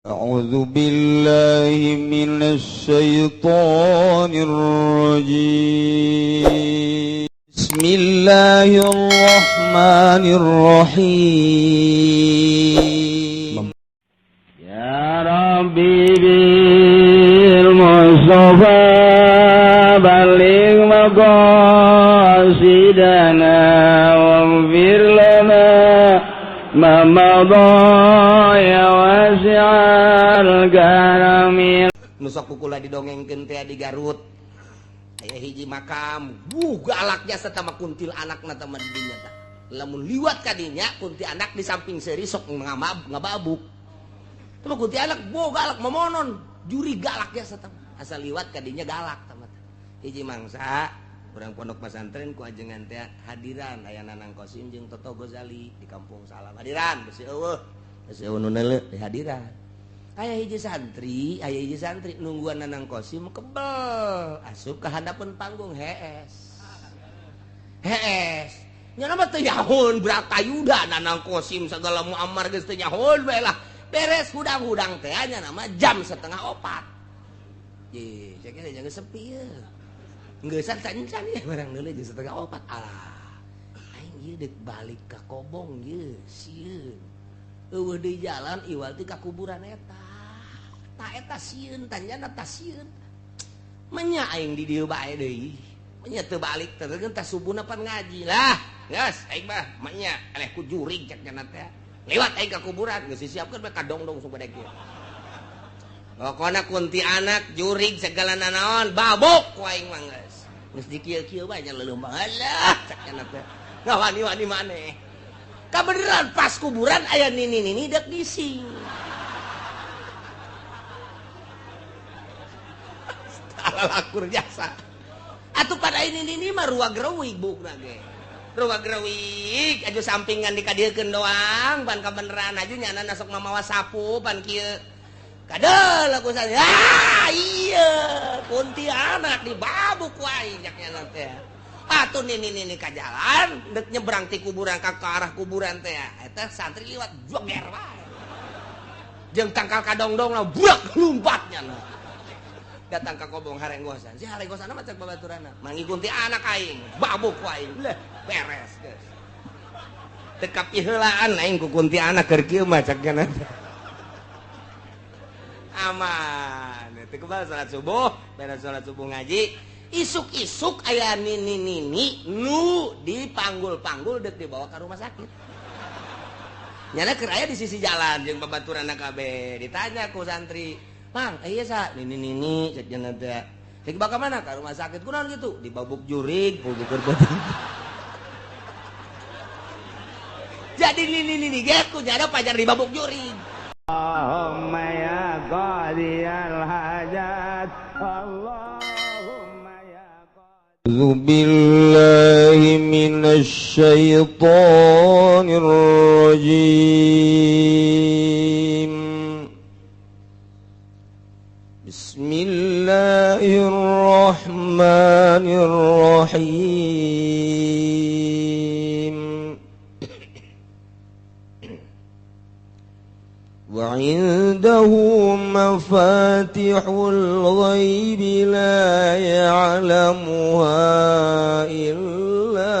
أعوذ بالله من الشيطان الرجيم. بسم الله الرحمن الرحيم. يا ربي بالمصطفى بلغ مقاصدنا واغفر لنا ما مضى يا واسع الكرم. Nu sok ku kula didongengkeun teh di Garut aya hiji makam, galak jasa tama kuntil anakna tama di dinya tah. Lamun liwat ka dinya, kunti anak di samping seuri sok ngababuk. Tama kunti anak bo galak momonon juri galak jasa tama asal liwat ka dinya galak tama tah. Hiji mangsa urang pondok pesantren ku ajengan teh hadiran aya Nanang Kosim jeung Toto Gozali di Kampung Salam, hadiran besi eueuh, besi eueuh nu neuleuh di hadiran. Aya hiji santri nungguan Nanang Kosim kebel asup ke handapeun panggung, hees hees nya mah teu nyahoon Bratayuda, Nanang Kosim segala Muammar geus teu nyahoon bae lah. Beres hudang-hudang teh nya nama jam 3.30. Ye, saya kira jangan sepi ya. Geus can ya barang deuleu jam 3.30. Alah, aing ieu deuk balik ka Kobong ye, sieun. Eueuh deui jalan iwal ti ka kuburan eta. Ta eta sieun tanyana ta sieun. Menya aing di dieu bae deui. Menya teu balik teh teh subuhna pan ngaji lah. Geus aing mah menya eleh ku jurig cek nya teh. Lewat aing ka kuburan geus disiapkeun bae kadongdong supaya kieu. Pokona kunti anak jurig segala nanaon babuk ku aing mah geus. Geus dikieu-kieu bae nya leuleumang. Alah cek nya teh. Ngawani-wani maneh. Kabeneran pas kuburan aya nini-nini dek gising. Lakur jasa. Atuh pada ini nini mah ruag reuwig bukna ge. Ruag reuwig aju sampingan dikadiekeun doang pan kabeneran aju nyana sok mamawa sapu pan kieu. Kadeul aku saya. Ah iya, kunti anak dibabuk ku aing cak nya teh. Atuh nini-nini ka jalan dek nyebrang ti kuburan ka arah kuburan teh. Eta santri liwat joger wae. Jeung tangkal kadongdong lah burak lumpatnya nah. Datang ka Kobong harenggosan. Si harenggosan mah cek babaturanna. Manggi kunti anak aing, babuk ku aing. Leh, beres geus. Teu kapiheulaan aing ku kunti anak keur kieu mah cek nya. Aman. Teu kebal salat subuh, beres salat subuh ngaji. Isuk-isuk aya nini-nini nu dipanggul-panggul dek dibawa ke rumah sakit. Nyana keur aya di sisi jalan jeung babaturan kabeh. Ditanya ku santri, "Mang, iya sa nini-nini cek cenah teh. Cek dibawa ka mana? Ka rumah sakit. Kunaon kitu? Dibabuk jurig, bukur beuteung." Jadi nini-nini ge ku nyana pajar dibabuk jurig. Allahumma ya qadiyal hajat. Allahumma ya أعوذ بالله من الشيطان الرجيم. بسم الله الرحمن الرحيم. وعنده مفاتح الغيب لا يعلمها إلا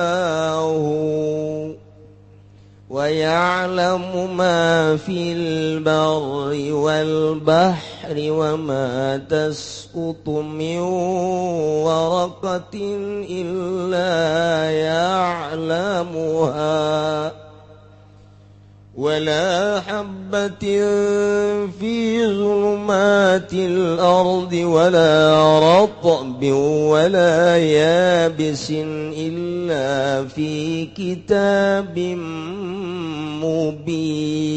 هو ويعلم ما في البر والبحر وما تسقط من ورقة إلا يعلمها ولا حبة في ظلمات الأرض ولا رطب ولا يابس إلا في كتاب مبين.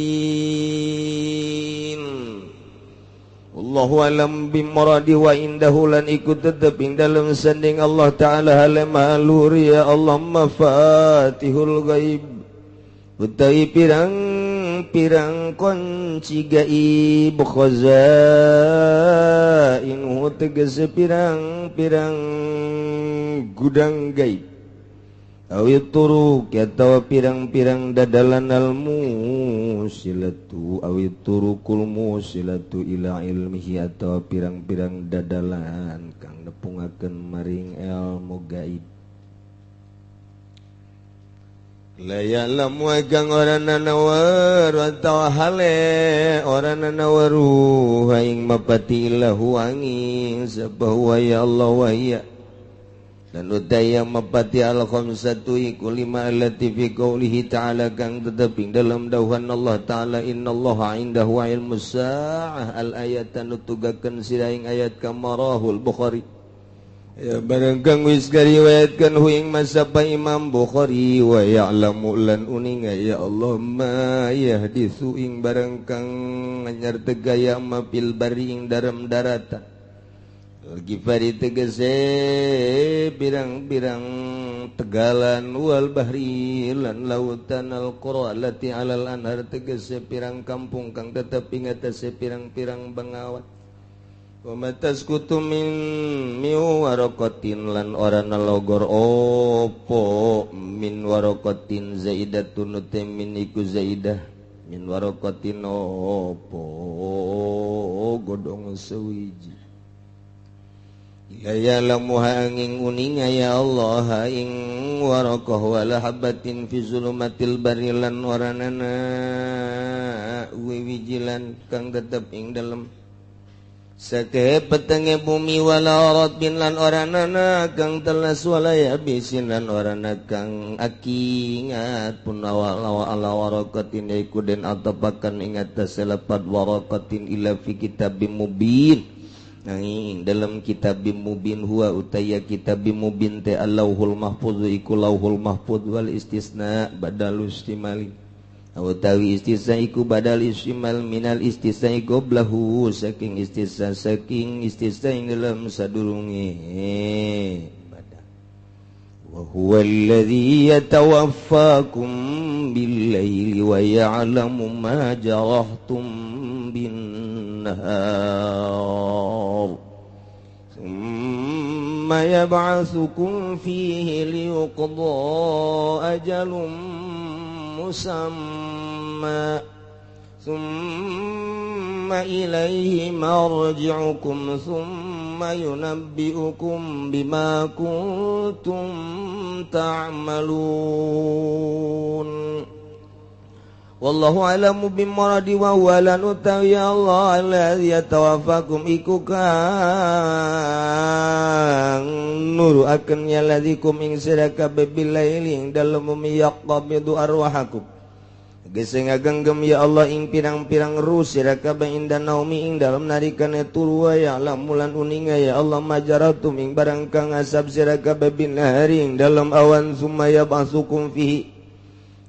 Allahu alam bimuradi wa indahu lan ikut tetep ing dalem sanding Allah Ta'ala halim ya Allah mafatihul ghaib utawi pirang-pirang kunci gaib khazainhu tegese pirang-pirang gudang gaib. Awi turuk atawa pirang-pirang dadalan al-musilatu awi turukul musilatu ila ilmihi atawa pirang-pirang dadalan kang nepungakeun maring ilmu gaib. La ya'lamu kang ora nawar atawa hale ora nawaru ing mapati lahu angin sabahu ya Allah wa ya dan udaya mapati al-khamsatu iku lima allati fi qawlihi ta'ala kang tetep ing dalam dawuhan Allah ta'ala innallaha indahu ilmus sa'ah al-ayat nutugakeun sira ing ayat kamarahul Bukhari. Ya barang kang wis kariwayatkeun hu ing masapa Imam Bukhari wa ya'lamu lan uninga ya Allah ma yahditsu ing barang kang anyar tegaya ma fil bari ing dalam daratan. Gifari tegese pirang-pirang tegalan wal bahri lan lautan al qura allati alal anhar tegese pirang kampung kang tetep ing atase pirang-pirang bengawan. Wa mataskutu min waraqatin lan ora nalogor opo min waraqatin zaidatun min iku zaidah min waraqatin opo godhong sewiji. Ya ya'lamu angin uninga ya Allah ing waraqah wala habatin fi zulumatil barri lan waranana wiwijilan kang tetep ing dalem sakehe petenge bumi wala ratbin lan oranana kang telas wala yabisin lan orana kang akingat pun awal ala waraqatin iku den atapakan ing atas selepat waraqatin ila fi kitabim mubin. Nanging dalam kitab mubin huwa utaya kitab mubin te Allahul mahfuz iku lauhul mahfuz wal istisna badal istimali utawi istisna iku badal istimal minal istisna qoblahu saking istisna ing dalam sadurunge badal wa huwa alladhi yatawaffakum bil laili wa ya'lamu ma jarahtum bin nahar thumma yab'atsukum fihi liyuqda ajalun musamma thumma ilaihi marji'ukum thumma yunabbi'ukum bima kuntum ta'malun. Wallahu alamu bimuradi wa huwa lan utawi Allah alladzi yatawaffakum iku kang nuru akan yaladikum ing sira kabeh bilaili ing dalem yaqbidu arwahakum Geseng ngagenggem ya Allah ing pirang-pirang ruh sira kabeh inda naumi ing dalem narikane turu ya lamulan uninga ya Allah majaratum ing barang kang asab sira kabeh binahari ing dalem awan sumaya basukum fihi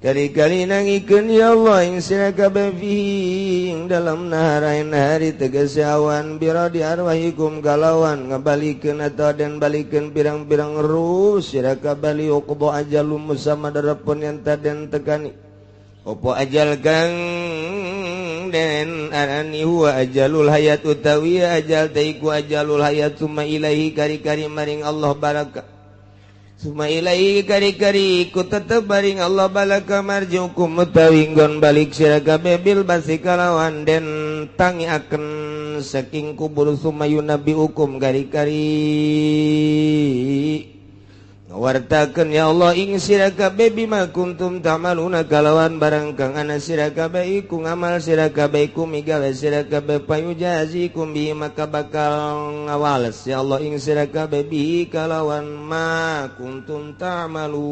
kali-kali nangikeun ya Allah ing sira kabeh fihi ing dalem naharain hari tegese awan biradi arwahikum kalawan ngabalikeun atawa den balikeun pirang-pirang ruh sira kabeh liuqda ajalum musamma darapun yang taden tekani opo ajal kang den arani huwa ajalul hayat utawi ajal taiku ajalul hayat summa ilaihi kari-kari maring Allah baraka summa ilaihi kari-kari ku tetep maring Allah balaka marjukum utawi nggon balik sira kabeh bil basi kalawan den tangiaken saking kubur summa yunabiukum kari-kari wartakeun ya Allah ing sira kabeh bima kuntum ta'maluna kalawan barang kang ana sira kabeh iku ngamal sira kabeh iku migawe sira kabeh payujazikum bi maka bakal ngawales ya Allah ing sira kabeh bi kalawan ma kuntum ta'malun.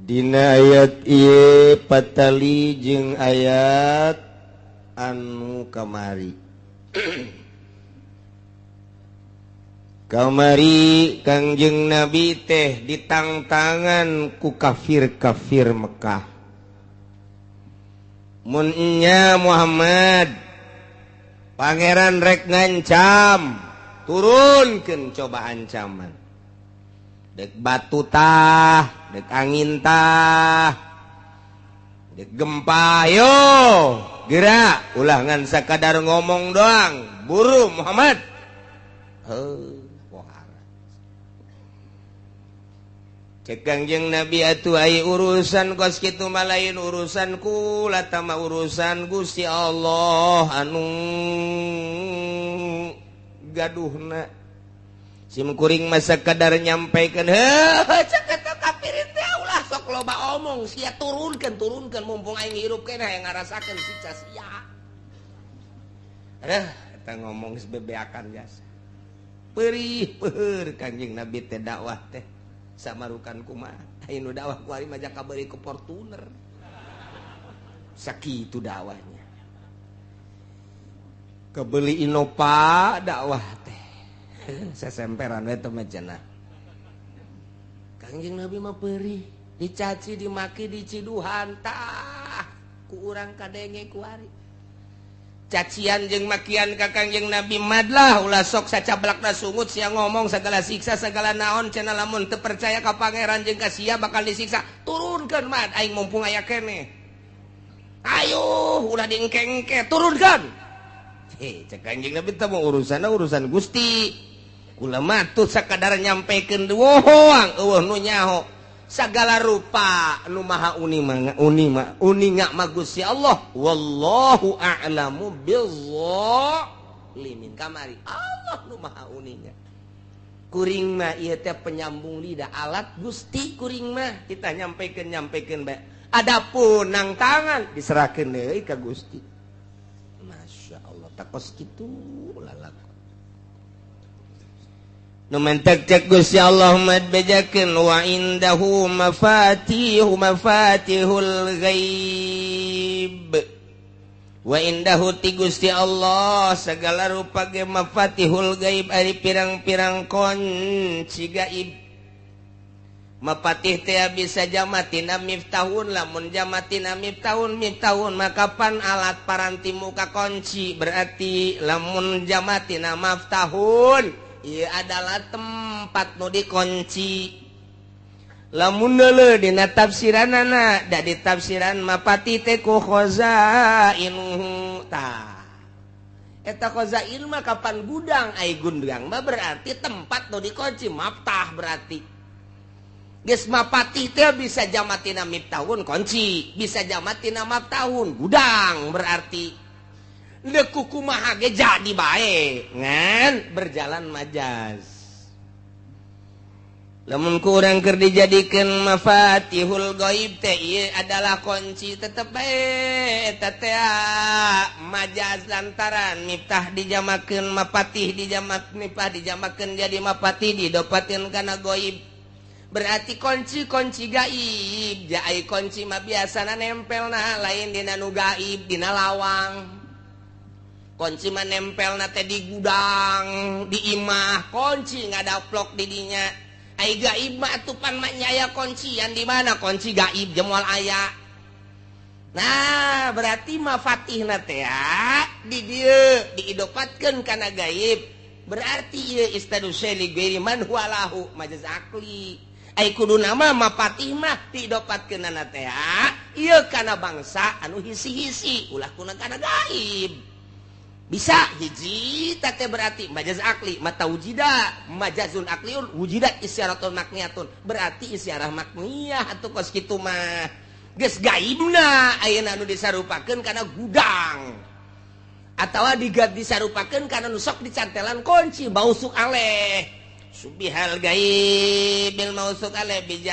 Dina ayat ieu patali jeung ayat anu kamari. Kamari Kangjeng Nabi teh ditangtangan ku kafir-kafir Mekah. Mun nya Muhammad pangeran rek ngancam, turunkeun coba ancaman. Dek batu tah, dek angin tah, dek gempa yo. Gerak ulah ngan sakadar ngomong doang. Buru Muhammad. Heuh, pohara. Cek Kangjeng Nabi atuh ai urusan kos kitu mah lain urusan kula tama urusan Gusti Allah anu gaduhna. Sim kuring mah sakadar nyampaikeun heuh cek eta kafirin teh ulah sok loba omong sia turunkeun mumpung aing hirup keneh hayang ngarasakeun siksa sia. Aduh eta ngomong geus bebeakan jasa. Perih peuheur Kangjeng Nabi teh dakwah teh samarukan kumaha aya nu dakwah ku ari mah kabari ku Fortuner. Sakitu dakwahnya. Kebeli Innova dakwah teh. Sesemperan we teh mah cenah. Kangjeng Nabi mah perih, dicaci, dimaki, diciduhan tah ku urang kadenge ku ari. Cacian jeung makian ka Kangjeng Nabi madlah ulah sok sacablakna sungut sia ngomong segala siksa segala naon cenah lamun teu percaya ka pangeran jeung ka sia bakal disiksa. Turunkeun mad aing mumpung aya keneh. Ayo ulah diengke-engke turunkeun. Heh cek Kangjeng Nabi teh mah urusanna urusan Gusti. Kula mah tuh sakadar nyampekeun doang eueuh nu nyaho. Segala rupa nu maha uni mah uni mah uninga mah Gusti Allah wallahu a'lamu bizzalimin kamari Allah nu maha uninga kuring mah ieu teh penyambung lidah alat Gusti kuring mah kita nyampekeun bae adapun nang tangan diserahkeun deui ka Gusti. Masya Allah takos kitu lalakon nu mentek cek Gusti Allah mad bejakeun wa indahu mafatihu mafatihul ghaib wa indahu ti Gusti Allah segala rupa ge mafatihul ghaib ari pirang-pirang kunci gaib. Mapatih teh bisa jamatina miftahun lamun jamatina miftahun miftahun maka pan alat paranti muka kunci berarti lamun jamatina maftahun ieu adalah tempat nu dikunci. Lamun deuleu dina tafsiranana da ditafsiran mapati teh ku khazainuhu tah eta khazain mah kapan gudang ai gudang mah berarti tempat nu dikunci maftah berarti geus mapati teh bisa jamatina miftahun kunci bisa jamatina maftahun gudang berarti leku kumaha ge jadi bae ngan berjalan majaz. Lamun ku urang keur dijadikeun mafatihul ghaib teh ieu adalah kunci tetep bae eta teh majaz lantaran miftah dijamakeun mapatih dijamak miftah dijamakeun jadi mapatih didopateun kana ghaib. Berarti kunci-kunci gaib jai kunci mah biasana nempelna lain dina nu gaib dina lawang. Kunci mah nempel na teh di gudang, di imah, kunci ngadaplok di dinya. Ai gaib mah atuh pan mah nya aya kuncian di mana kunci gaib jemoal aya. Nah, berarti mafatihna teh di dieu diidopatkeun kana gaib. Berarti ieu istadu syai ghairi man huwa lahu majaz akli. Ai kuduna mah mafatih mah diidopatkeunana teh ieu kana bangsa anu hisi-hisi ulah kuna kana gaib. Bisa hiji tete berarti majaz akli mata wujida majazun akliun wujidat isyaratun makniyatun berarti isyarah makniyah atuh kos kitu mah geus gaibna ayeuna anu disarupakeun kana gudang atawa disarupakeun kana nu sok dicantelan kunci mausuk aleh subihal gaibil mausuk aleh bijamil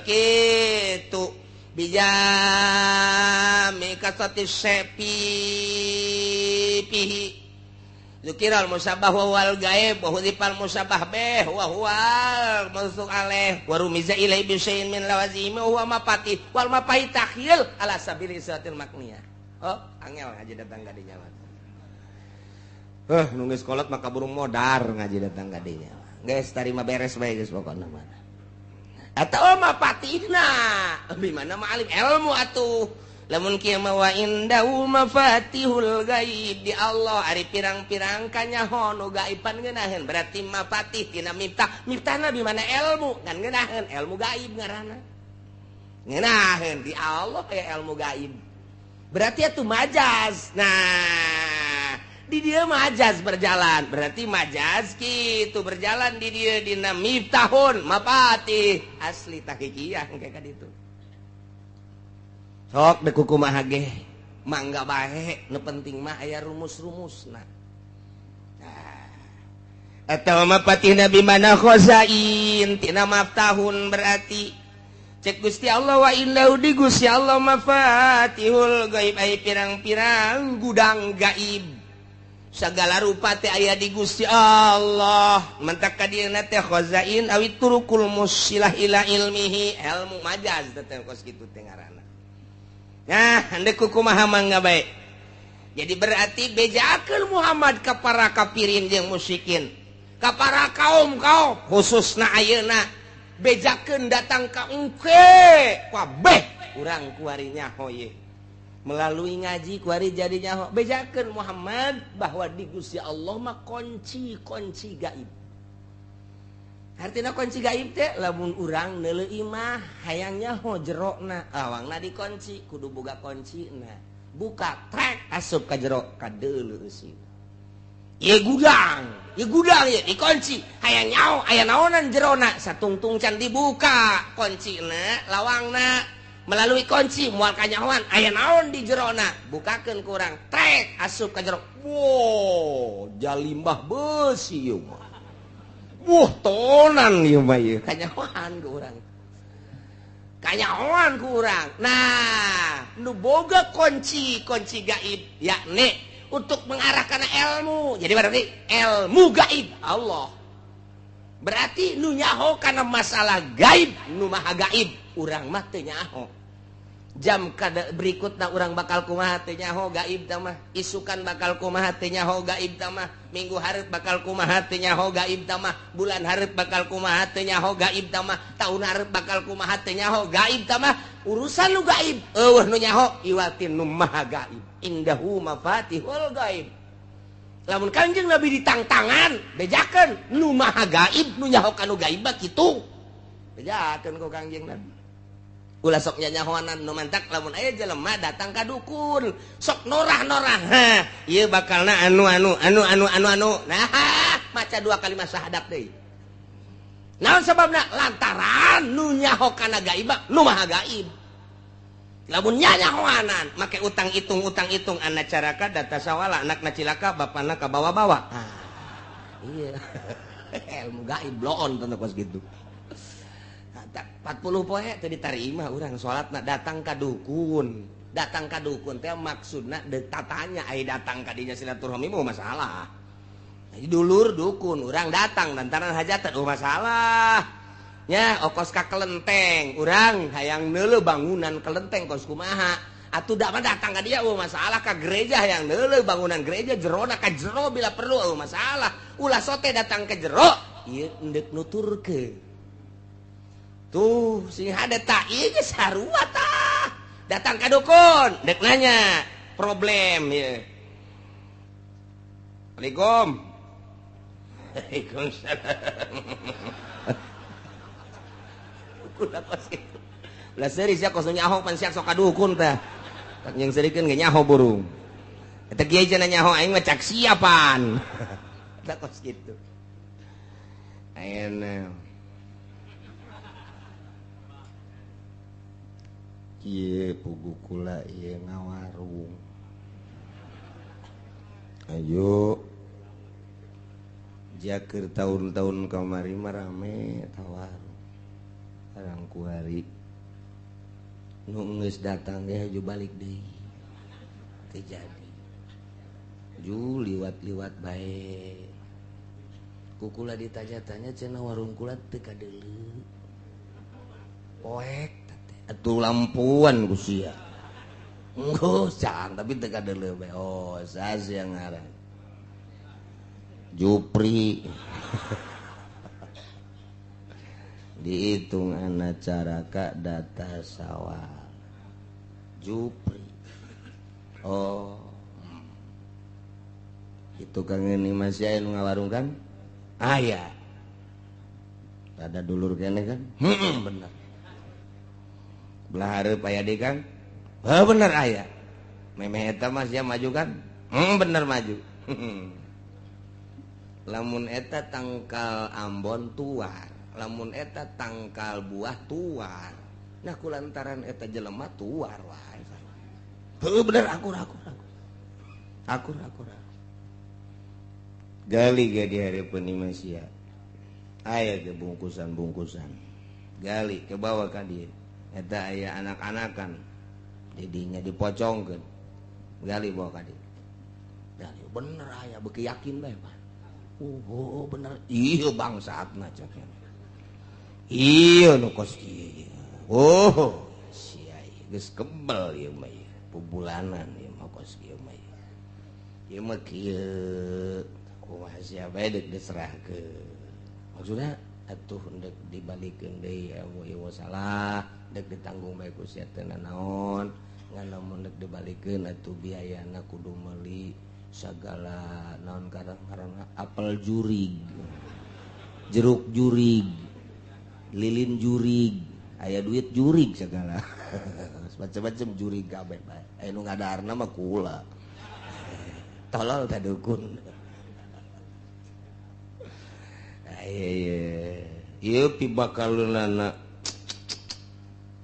kitu bijami kasati sepi pihi zukiral musabah wal gaib wa hudifal musabah bih wa huwal mausuk alaih wa rumiza ilaihi bi syai'in min lawazimi wa huwa mapati wal mapahi takhyil ala sabili isatil makniyah. Oh angel ngaji datang ka dinya mah. Nu geus kolot maka burung modar ngaji datang ka dinya. Geus tarima beres bae geus pokona mah. Atau mapatihna bimana ma'alim ilmu atuh lamun kieu mah wa indahu mafatihul gaib di Allah ari pirang-pirang kanyaho nu gaiban ngeunaheun berarti mafatih tina miftah miftahna bimana ilmu kan ngeunaheun ilmu gaib ngaranna. Ngeunaheun di Allah aya ilmu gaib. Berarti itu majaz. Nah, di dia majaz berjalan. Berarti majaz kitu berjalan di dia dina miftahun mapatih asli tahqiqiyah kayak kitu. Sok dek kumaha ge mangga bae nu penting mah aya rumus-rumusna. Nah, atawa mapatih nabi mana khazain tina maftahun berarti cek Gusti Allah wa innahu di Gusti Allah mafatihul gaib ai pirang-pirang gudang gaib segala rupa teh aya di Gusti Allah mentak ka dieuna teh khazain awi turukul musilah ila ilmihi ilmu majaz teh kos kitu teh ngaranna. Nah handek kumaha mangga bae. Jadi berarti bejakeun Muhammad ka para kafirin jeung musyrikin ka para kaum-kaum khususna ayeuna bejakeun datang ka engke kabeh urang kuari nyaho ye melalui ngaji kuari jadi nyaho bejakeun Muhammad bahwa di Gusti Allah mah kunci-kunci gaib. Artina kunci gaib teh lamun urang neuleuh imah hayang nyaho jerona lawangna dikunci kudu boga kuncina buka trek asup ka jero kadeuleuh eusi. Ieu gudang, ieu gudang ieu dikunci, hayang nyaho aya naonan jerona satungtung can dibuka kuncina lawangna melalui kunci moal kanyahoan aya naon di jerona bukakeun ku urang trek asup ka jero. Wow, jalimbah beusi ieu mah. Wah, tonan ieu mah ieu kanyahoan ku urang. Kanyahoan ku urang. Nah, nu boga kunci-kunci gaib yakni untuk mengarah karena ilmu. Jadi berarti ilmu gaib Allah. Berarti nu nyaho karena masalah gaib, nu maha gaib, urang mah teu nyaho. Jam kada berikutna urang bakal kumaha teu nyaho gaib tah mah, isukan bakal kumaha teu nyaho gaib tah mah, minggu hareup bakal kumaha teu nyaho gaib tah mah, bulan hareup bakal kumaha teu nyaho gaib tah mah, taun hareup bakal kumaha teu nyaho gaib tah mah, urusan nu gaib eueuh nu nyaho iwatin nu maha gaib. Indahu mafatihul gaib. Lamun Kangjeng Nabi ditangtangan bejakeun nu maha gaib nu nyaho kanu gaib mah kitu. Bejakeun ku Kangjeng Nabi. Ulah sok nyanyahoanan nu mantak lamun aya jelema datang ka dukun sok norah-norah ha ieu bakalna anu anu anu anu anu anu nah maca dua kalimat syahadat deui. Naon sababna? Lantaran nu nyaho kana gaib nu maha gaib. Lamun nyanyahoanan make utang hitung anak caraka data sawala anakna cilaka bapana kabawa-bawa. Ah, iya. Ilmu gaib bloon teu kos kitu. 40 poe teu ditarima urang salatna datang ka dukun. Datang ka dukun teh maksudna deuk tatanya ai datang ka dinya silaturahmi mah masalah. Dulur dukun urang datang lantaran hajatan oh masalah. Nya okos ka kelenteng urang hayang neuleuh bangunan kelenteng kos kumaha. Atuh da mah datang ka dia oh masalah ka gereja hayang neuleuh bangunan gereja jerona ka jero bila perlu oh masalah. Ulah sote datang ke jero ieu endek nuturkeun. Tuh sing hade ta ieu geus sarua tah. Datang ka dukun dek nanya problem ieu. Assalamualaikum. Waalaikumsalam. Lah seri sia kos nyaho pan sia sok ka dukun tah. Tak jeung serikeun ge nyaho burung. Eta kiai cenah nyaho aing mah cak siapan. Tah kos kitu. Ayeuna kieu pugu kula ieu ngawarung. Ayo jakeur tahun-tahun kamari mah rame tawarung. Arang kuari nu geus datang ge haju balik deui. Teu jadi. Ju liwat-liwat bae. Ku kula ditanya-tanya cenah warung kula teu kadeuleu. Poek teh atuh lampuan ku sia. Enggeus cang tapi teu kadeuleu bae. Oh, sas yang ngaran. Jupri. Dihitung anak caraka data sawal Jupri. Oh, itu kang ini masih aya nu ngawarung kan? Aya. Ada dulur kene kan? Bener. Belah hareup aya deui Kang. Heuh bener aya. Memeh eta mah sia maju kan? Bener maju. Lamun eta tangkal ambon tuar, lamun eta tangkal buah tuar. Nah kulantaran eta jelema tuar wae. Heuh bener akur akur akur. Akur akur. Gali ge di hareupeun imah sia. Aya ge bungkusan-bungkusan. Gali ke bawah ka dieu. Eta aya anak-anakan. Didinya dipocongkeun. Gali bawa ka dieu. Gali bener aya beuki yakin bae, Pak. Oh, bener. Iya bangsatna cek. Iya nu kos kieu. Oh, sia geus kebel ieu mah ieu. Pubulanan ieu mah kos kieu mah ieu. Ieu mah kieu. Kumaha sia bae deuk diserahkeun. Maksudna atuh deuk dibalikeun deui ieu salah, deuk ditanggung bae ku sia teu nanaon. Ngan lamun deuk dibalikeun atuh biayana kudu meuli segala naon karang-karang apel jurig, jeruk jurig, lilin jurig, aya duit jurig segala. Macam-macam jurig kabeh bae. Aya nu ngadaharna mah kula. Tolol ta dukun. Ieu ieu pibakaleunana.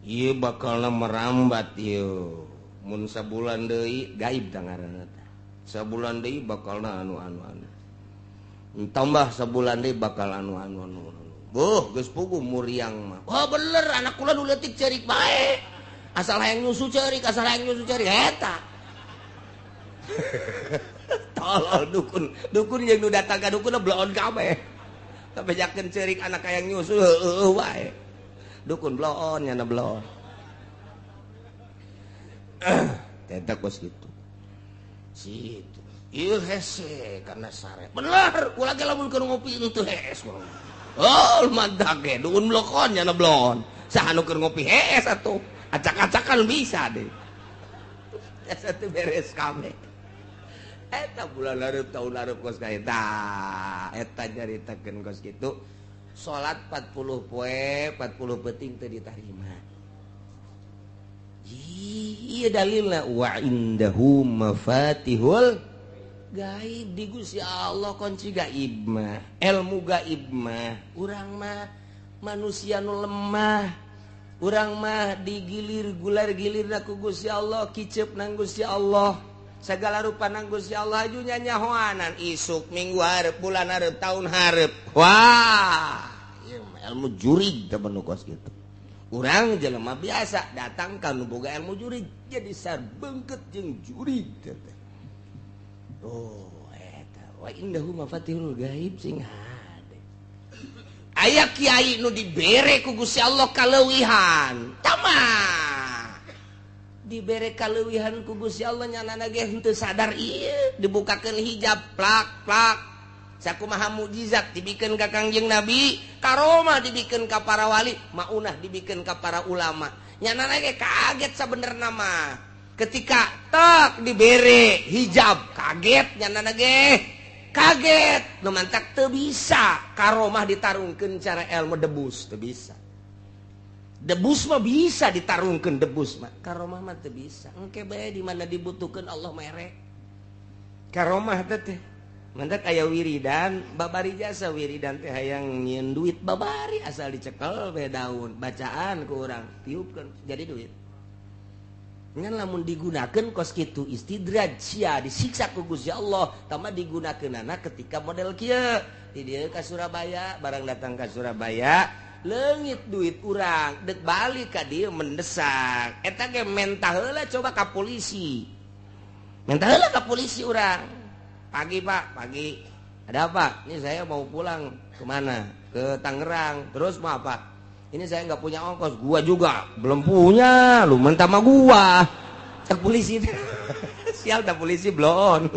Ieu bakalna merambat ieu. Mun sabulan deui gaib tah ngaranna teh. Sabulan deui bakalna anu anu anu. Tambah sabulan deui bakal anu anu anu. Boh, geus puguh muriang mah. Wah bener anak kula nu leutik ceurik bae. Asal hayang nyusu ceurik, asal hayang nyusu ceurik eta. Tolol dukun, dukun jeung nu datang ka dukun bloon kabeh. Kabejakeun ceurik anak hayang nyusu heueuh wae. Dukun bloon nyana bloon. Eta kos kitu. Situ. Ieu hese karena sare. Bener, kula ge lamun keur ngopi henteu hees. Oh, mantak ge dukun blokon nyana bloon. Saha nu keur ngopi hees atuh. Acak-acakan bisa deh. Eta teh beres kabeh. Eta bulan hareup tahun hareup kos ka eta. Eta nyaritakeun kos kitu. Salat 40 poe, 40 peuting teu ditarima. Iya dalilna wa indahu mafatihul gaib di Gusti Allah kunci gaib mah, ilmu gaib mah. Urang mah manusia nu lemah. Urang mah digilir gular gilirna ku Gusti Allah, kicep nang Gusti Allah. Segala rupa nang Gusti Allah aju nyanyahoanan isuk minggu hareup bulan hareup tahun hareup. Wah, ieu mah ilmu jurig teh nu kos kitu. Urang jelema biasa datang ka nu boga ilmu jurig jadi sarbengket jeung jurig teh. Oh, eta wa indahu mafatihul gaib sing hade. Aya kiai nu dibere ku Gusti Allah kaleuwihan. Tamah. Dibere kaleuwihan ku Gusti Allah nyanana ge henteu sadar ieu dibukakeun hijab plak plak. Sakumaha mukjizat dibikeun ka Kangjeng Nabi, karomah dibikeun ka para wali, maunah dibikeun ka para ulama. Nyanana ge kaget sabenerna mah. Ketika tak dibere hijab kaget nyanana ge kaget nu mantak teu bisa karomah ditarungkeun cara ilmu debus teu bisa. Debus mah bisa ditarungkeun debus mah, karomah mah teu bisa. Engke bae di mana dibutuhkeun Allah mere. Karomah teh mantak aya wiridan babari jasa wiridan teh hayang nyieun duit babari asal dicekel bae daun bacaan ku urang tiupkeun jadi duit. Ngan lamun digunakeun kos kitu istidraj sia disiksa ku Gusti Allah tambah digunakeunana ketika model kieu di dieu ka Surabaya barang datang ka Surabaya leungit duit urang dek balik ka dieu mendesak eta ge mentah heula coba ka polisi mentah heula ka polisi urang. Pagi Pak, pagi. Ada apa? Ini saya mau pulang kemana? Ke Tangerang. Terus mau apa? Ini saya nggak punya ongkos. Gua juga belum punya. Lu mentah sama gua. Cek polisi. Sial tak polisi blon.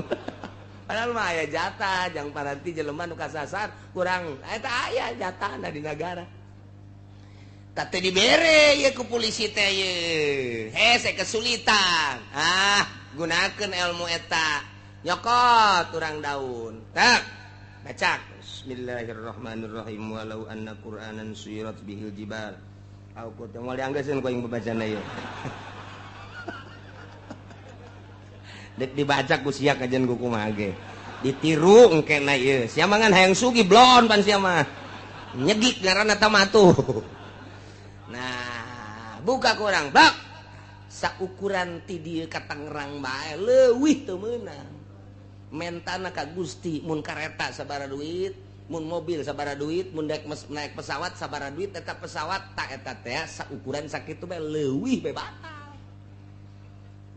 Padahal mah aya jatah, jang paranti jelema nu kasasar kurang. Eta aya jatahna di negara. Teh dibere ye ku polisi teh ye. Hese kesulitan. Ah, gunakeun ilmu eta. Nyokot urang daun. Tak. Baca. Bismillahirrahmanirrahim. Walau anna Qur'anan suyirat bihil jibal Aku teh moal dianggeuskeun ku aing babacana ieu. Dek dibaca ku sia kajian ku kumaha ge. Ditiru engkena ieu. Sia mah ngan hayang sugih blon pan sia mah. Nyegik ngaranna tamatuh. Nah, buka ku urang bak. Saukuran ti dieu ka Tangerang bae leuwih teu meunang. Mentana ka Gusti mun kareta sabaraha duit, mun mobil sabaraha duit, mun daek naik pesawat sabaraha duit, eta pesawat tak eta teh saukuran sakitu bae leuwih bae batal.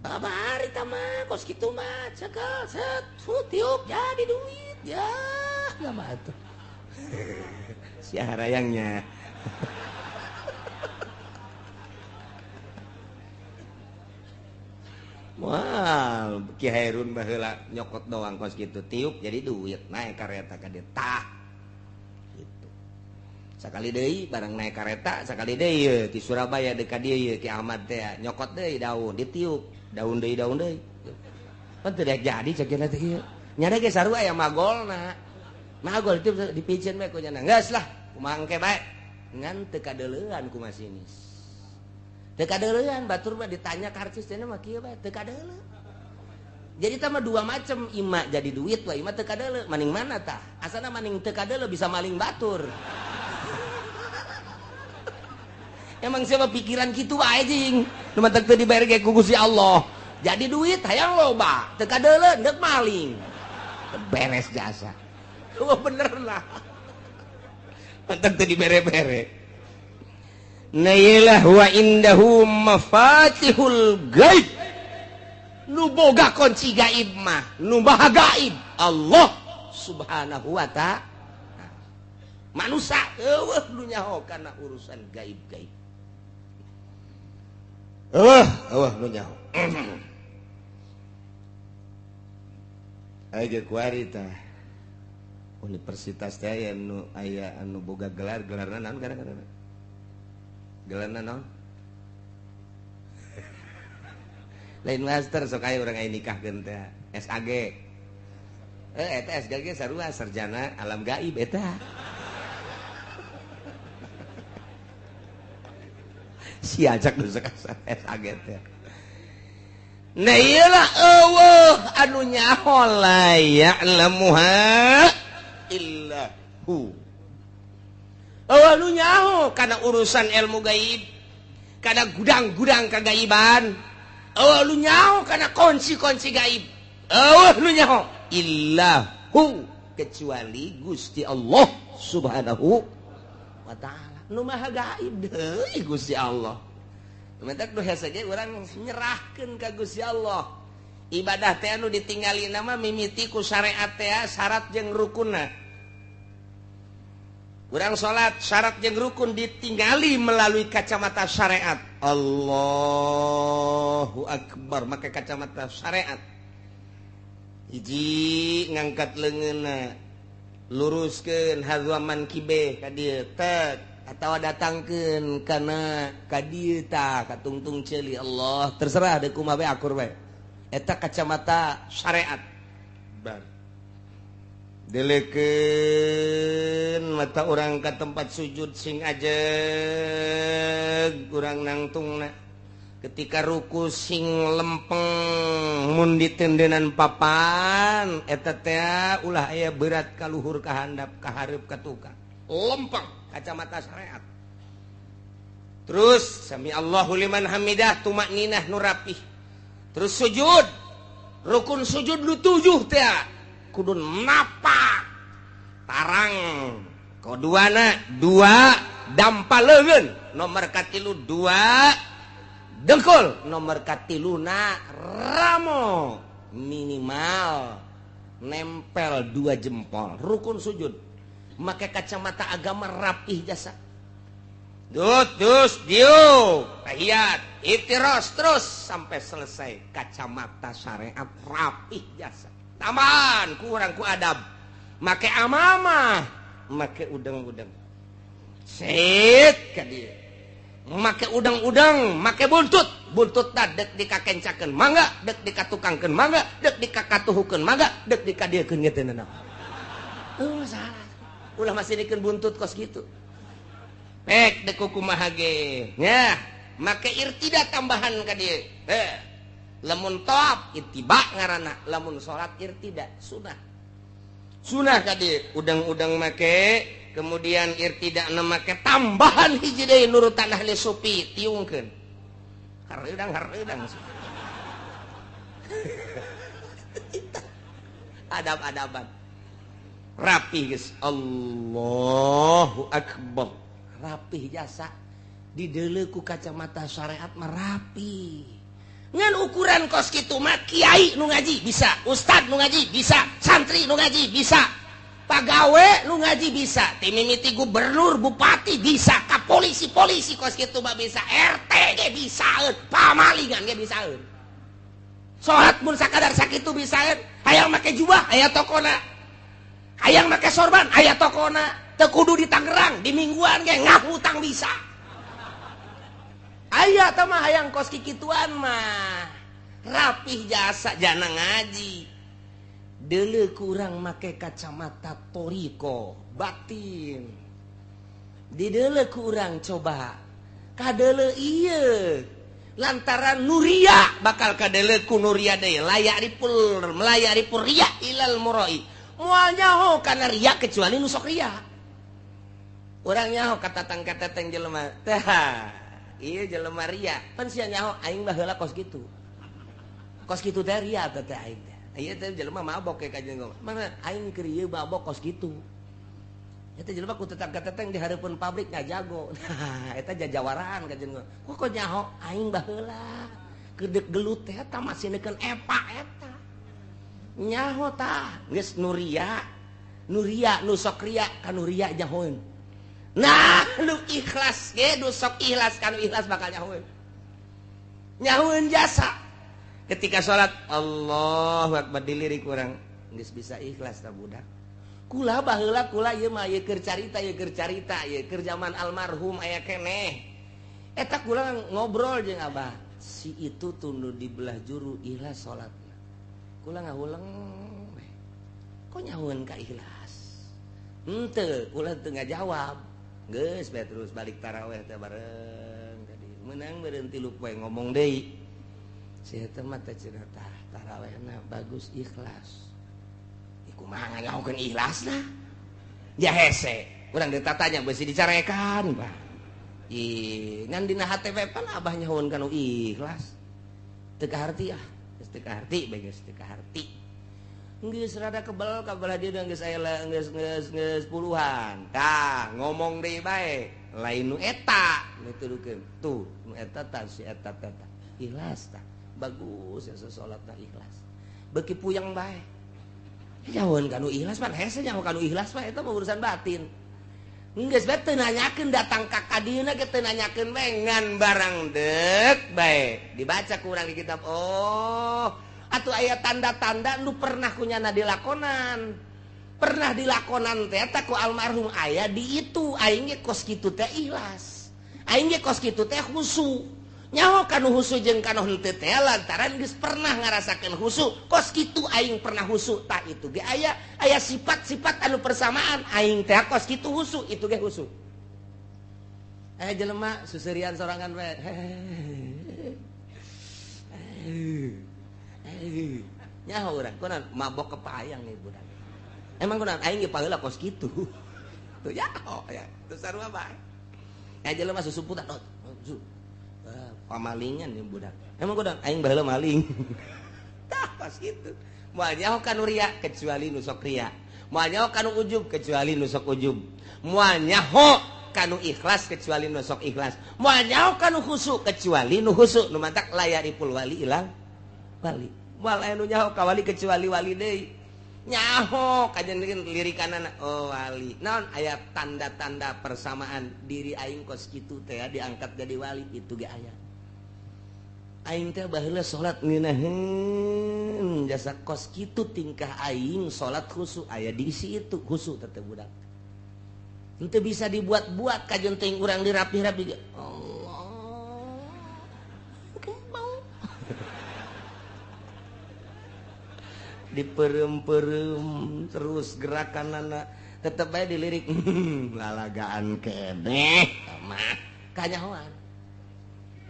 Babari tama kos kitu mah cekel set tiup jadi duit ya lama tuh. Si harayangnya. Wah, Ki Hairun baheula nyokot doang kos kitu tiup jadi duit naik kareta ka dieu tah. Gitu. Sakali deui barang naik kareta sakali deui ye ti Surabaya deui ka dieu ye Ki Ahmad teh nyokot deui daun ditiup daun deui daun deui. Pan teu daek jadi cek cenah teh ieu. Nyana ge sarua aya magolna. Magol itu dipiceun bae ku nya. Geus lah, kumaha engke bae. Ngan teu kadeuleuan ku masinis. Teu kadeuleuan batur mah ditanya karcis cenah mah kieu bae teu kadeuleu. Jadi tah mah dua macam, ima jadi duit wa ima teu kadeuleu. Maning mana tah? Asana maning teu kadeuleu bisa maling batur. Emang siapa pikiran kitu wae jing. Nu matak teu dibayar ge ku Gusti Allah. Jadi duit hayang loba, teu kadeuleu deuk maling. Beres jasa. Wah bener lah. Matak teu dibere-bere. Nailah wa indahu mafatihul gaib. Nu boga kunci gaib mah, nu maha gaib Allah Subhanahu wa ta'ala. Manusia eueuh nu nyaho kana urusan gaib-gaib. Eueuh, eueuh nu nyaho. Aya ge kuari tah. Universitas teh aya nu aya anu boga gelar, gelarna naon kadang-kadang? Gelarna naon? Lain master sok aya urang aya nikahkeun teh SAG. Eta SAG sarua sarjana alam gaib eta. Si ajak nu sakasar SAG teh. Nah ieu lah eueuh anu nyaho la ya'lamuha illa hu. Eueuh nu nyaho kana urusan ilmu gaib, kana gudang-gudang kagaiban. Eueuh nu nyaho kana kunci-kunci gaib. Eueuh nu nyaho illa hu, kecuali Gusti Allah Subhanahu wa ta'ala. Nu maha gaib deui Gusti Allah. Mentak nu hese ge urang nyerahkeun ka Gusti Allah. Ibadah teh anu ditingali nama mimiti ku syariat teh syarat jeung rukunna. Urang salat syarat jeung rukun ditingali melalui kacamata syariat. Allahu akbar make kacamata syariat. Hiji ngangkat leungeunna, luruskeun hazuaman kibe ka dieu tek atawa datangkeun kana ka dieu tah ka tungtung ceuli Allah terserah deuk kumaha bae akur bae. Eta kacamata syariat. Bar. Delekeun mata urang ka tempat sujud sing ajeg urang nangtungna. Ketika ruku sing lempeng mun ditendenan papan eta teh ulah aya berat ka luhur ka handap ka hareup ka tukang. Lempeng kacamata syariat. Terus sami Allahu liman hamidah tumakninah nu rapih. Terus sujud, rukun sujud nu 7 teh kudu napak tarang koduana 2 dampa leungeun nomor katilu 2 dengkul nomor katiluna ramo minimal nempel 2 jempol rukun sujud. Make kacamata agama rapih jasa. Dut dus diu tahiyat itiros terus sampai selesai kacamata syariat rapih jasa. Taman kurang ku adab make amamah make udang-udang sit ka dieu make udang-udang make buntut buntut ta dek dikakencakeun mangga dek dikatukangkeun mangga dek dikakatuhukeun mangga dek dikadiekeun ge teu nanaon. Salah ulah masih dikeun buntut kos gitu. Pek deku kumaha ge. Nya, make irtida tambahan ka dieu. Lamun tawaf ittiba ngaranna, lamun salat irtida sunah. Sunah ka dieu udang-udang make, kemudian irtida na make tambahan hiji deui nurutan ahli sufi tiungkeun. Hareudang-hareudang. Adab-adaban. Rapi geus. Allahu akbar. Rapih jasa dideuleu ku kacamata syariat mah rapi. Ngan ukuran kos kitu mah kiai nu ngaji bisa, ustad nu ngaji bisa, santri nu ngaji bisa, pagawe nu ngaji bisa, timimiti gubernur, bupati bisa, ka polisi-polisi kos kitu mah bisa, RT ge bisaeun, pamalingan ge bisaeun. Salat mun sakadar sakitu bisaeun, hayang make jubah aya tokona. Hayang make sorban aya tokona. Teu kudu di Tangerang, di mingguan ge ngahutang bisa. Aya teh mah hayang kos kikituan mah. Rapih jasa jana ngaji. Deuleu kurang make kacamata toriko batin. Dideuleu kurang coba. Kadeuleu ieu. Lantaran nuria bakal kadeuleu ku nuria deui layak ripul melayak ripul riya ilal murai. Moal nyaho kana riya kecuali nu sok riya. Urang nyaho katatang-katatang jelema. Tah, ieu jelema ria. Pan sia nyaho aing baheula kos kitu. Kos kitu teh ria teh aing teh. Ieu teh jelema mabok ke kajeun ngomong. Mana aing keur ieu mabok kos kitu. Eta jelema ku tetang-katetang di hareupeun pabrik ngajago. Nah, eta jajawaraan kajeun ngomong. Kok nyaho aing baheula kedek gelut teh eta masih neukeun epa eta. Nyaho tah geus nuria. Nuria nu sok ria ka nuria nyahoeun. Nah, lu ikhlas ge, nu sok ikhlas kanu ikhlas bakal nyahoeun. Nyahoeun jasa. Ketika salat Allahu akbar dilirik urang geus bisa ikhlas ta budak. Kula baheula kula ieu mah ieu keur carita ieu keur zaman almarhum aya keneh. Eta kula ngobrol jeung abah, si itu tunduh di belah juru ikhlas salatna. Kula ngahuleng we. Kok nyahoeun ka ikhlas? Henteu, kula teu ngajawab. Geus bae terus balik taraweh teh bareng tadi. Menang beureun 3 poe ngomong deui. Si eta mah teh cenah tah tarawehna bagus ikhlas. Kumaha nganyahokeun ikhlasna? Ja hese. Urang ditatanya beusi dicarekan, Pak. Ih, ngan dina hate we pan abah nyahoeun kana ikhlas. Teu kaharti ah, geus teu kaharti bae geus teu kaharti. Geus rada kebel ka belah dieu geus aya geus geus geus puluhan. Tah, ngomong deui bae, lain nu eta nu tudukeun. Tuh, nu eta tah si eta tah. Ikhlas tah. Bagus ya salatna ikhlas. Beuki puyeng bae. Nyahoeun kanu ikhlas pan hese nyaho kanu ikhlas mah eta mah urusan batin. Geus bae teu nanyakeun datang ka kadieuna ge teu nanyakeun bae ngan barang deuk bae. Dibaca ku urang di kitab. Oh, atuh aya tanda-tanda nu pernah kunyana dilakonan. Pernah dilakonan teh eta ku almarhum aya di itu aing ge kos kitu teh ikhlas. Aing ge kos kitu teh khusu. Nyaho kanu husu jeung kanu henteu teh lantaran geus pernah ngarasakeun husu. Kos kitu aing pernah husu tah itu ge aya aya sifat-sifat anu persamaan aing teh kos kitu husu itu ge husu. Aya jelema suserian sorangan we. Nyaho urang kunaon mabok kepayang nih budak. Emang kunaon aing ge paheula kos kitu. Tuh nyaho ya. Tuh sarua bae. Aya jelema susumputan. Pamalingan nih budak. Emang kudu aing baheula maling. Tah pas kitu. Moal nyaho kanu ria kecuali nu sok ria. Moal nyaho kanu ujub kecuali nu sok ujub. Moal nyaho kanu ikhlas kecuali nu sok ikhlas. Moal nyaho kanu khusu kecuali nu khusu. Nu mantak layaripul wali ilang wali. Moal aya nu nyaho ka wali kecuali wali deui. Nyaho kajen lirikanana oh wali. Naon aya tanda-tanda persamaan diri aing kos kitu teh diangkat jadi wali itu ge aya. Aing teh baheula salat ngeunaheun jasa kos kitu tingkah aing salat khusu aya diisi itu khusu teh budak. Henteu bisa dibuat-buat kajeun teuing urang dirapih-rapi ge. Allah. Diperem-perem terus gerakanana Tetep bae dilirik lalagaan keneh mah kanyahoan.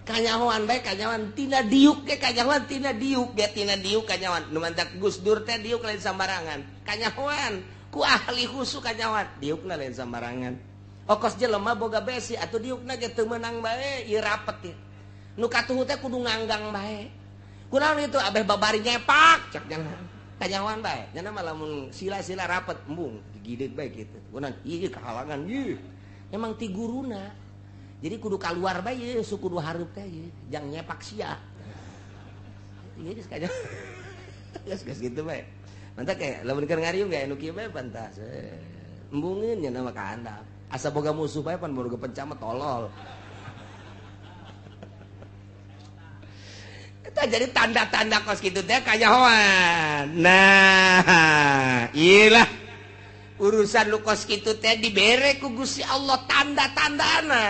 Kanyahoan bae kanyahoan tina diuk ge kanyahoan tina diuk ge tina diuk kanyahoan. Nu mantak Gus Dur teh diuk lain sambarangan. Kanyahoan ku ahli khusu kanyahoan diukna lain sambarangan. Okos jelema boga besi atuh diukna ge teu meunang bae ieu rapet ieu. Nu katuhu teh kudu nganggang bae. Kunaon itu abeh babari nyepak cak jangan. Kanyahoan bae nya mah lamun sila-sila rapet embung digideg bae kitu. Kunaon ieu kahalangan ieu. Emang ti guruna. Jadi kudu kaluar bae ieu suku kudu hareup teh ieu jang nyepak sia. Ieu geus kanyahoan. Geus kitu bae. Mantap kayak lamun keur ngariung ge anu kieu bae pantas. Embungeun nya mah ka handap. Asa boga musuh bae pan boga pencah mah tolol. Eta jadi tanda-tanda kos kitu teh kanyahoan. Nah, iyalah urusan lu kos kitu teh dibere ku Gusti Allah tanda-tandana.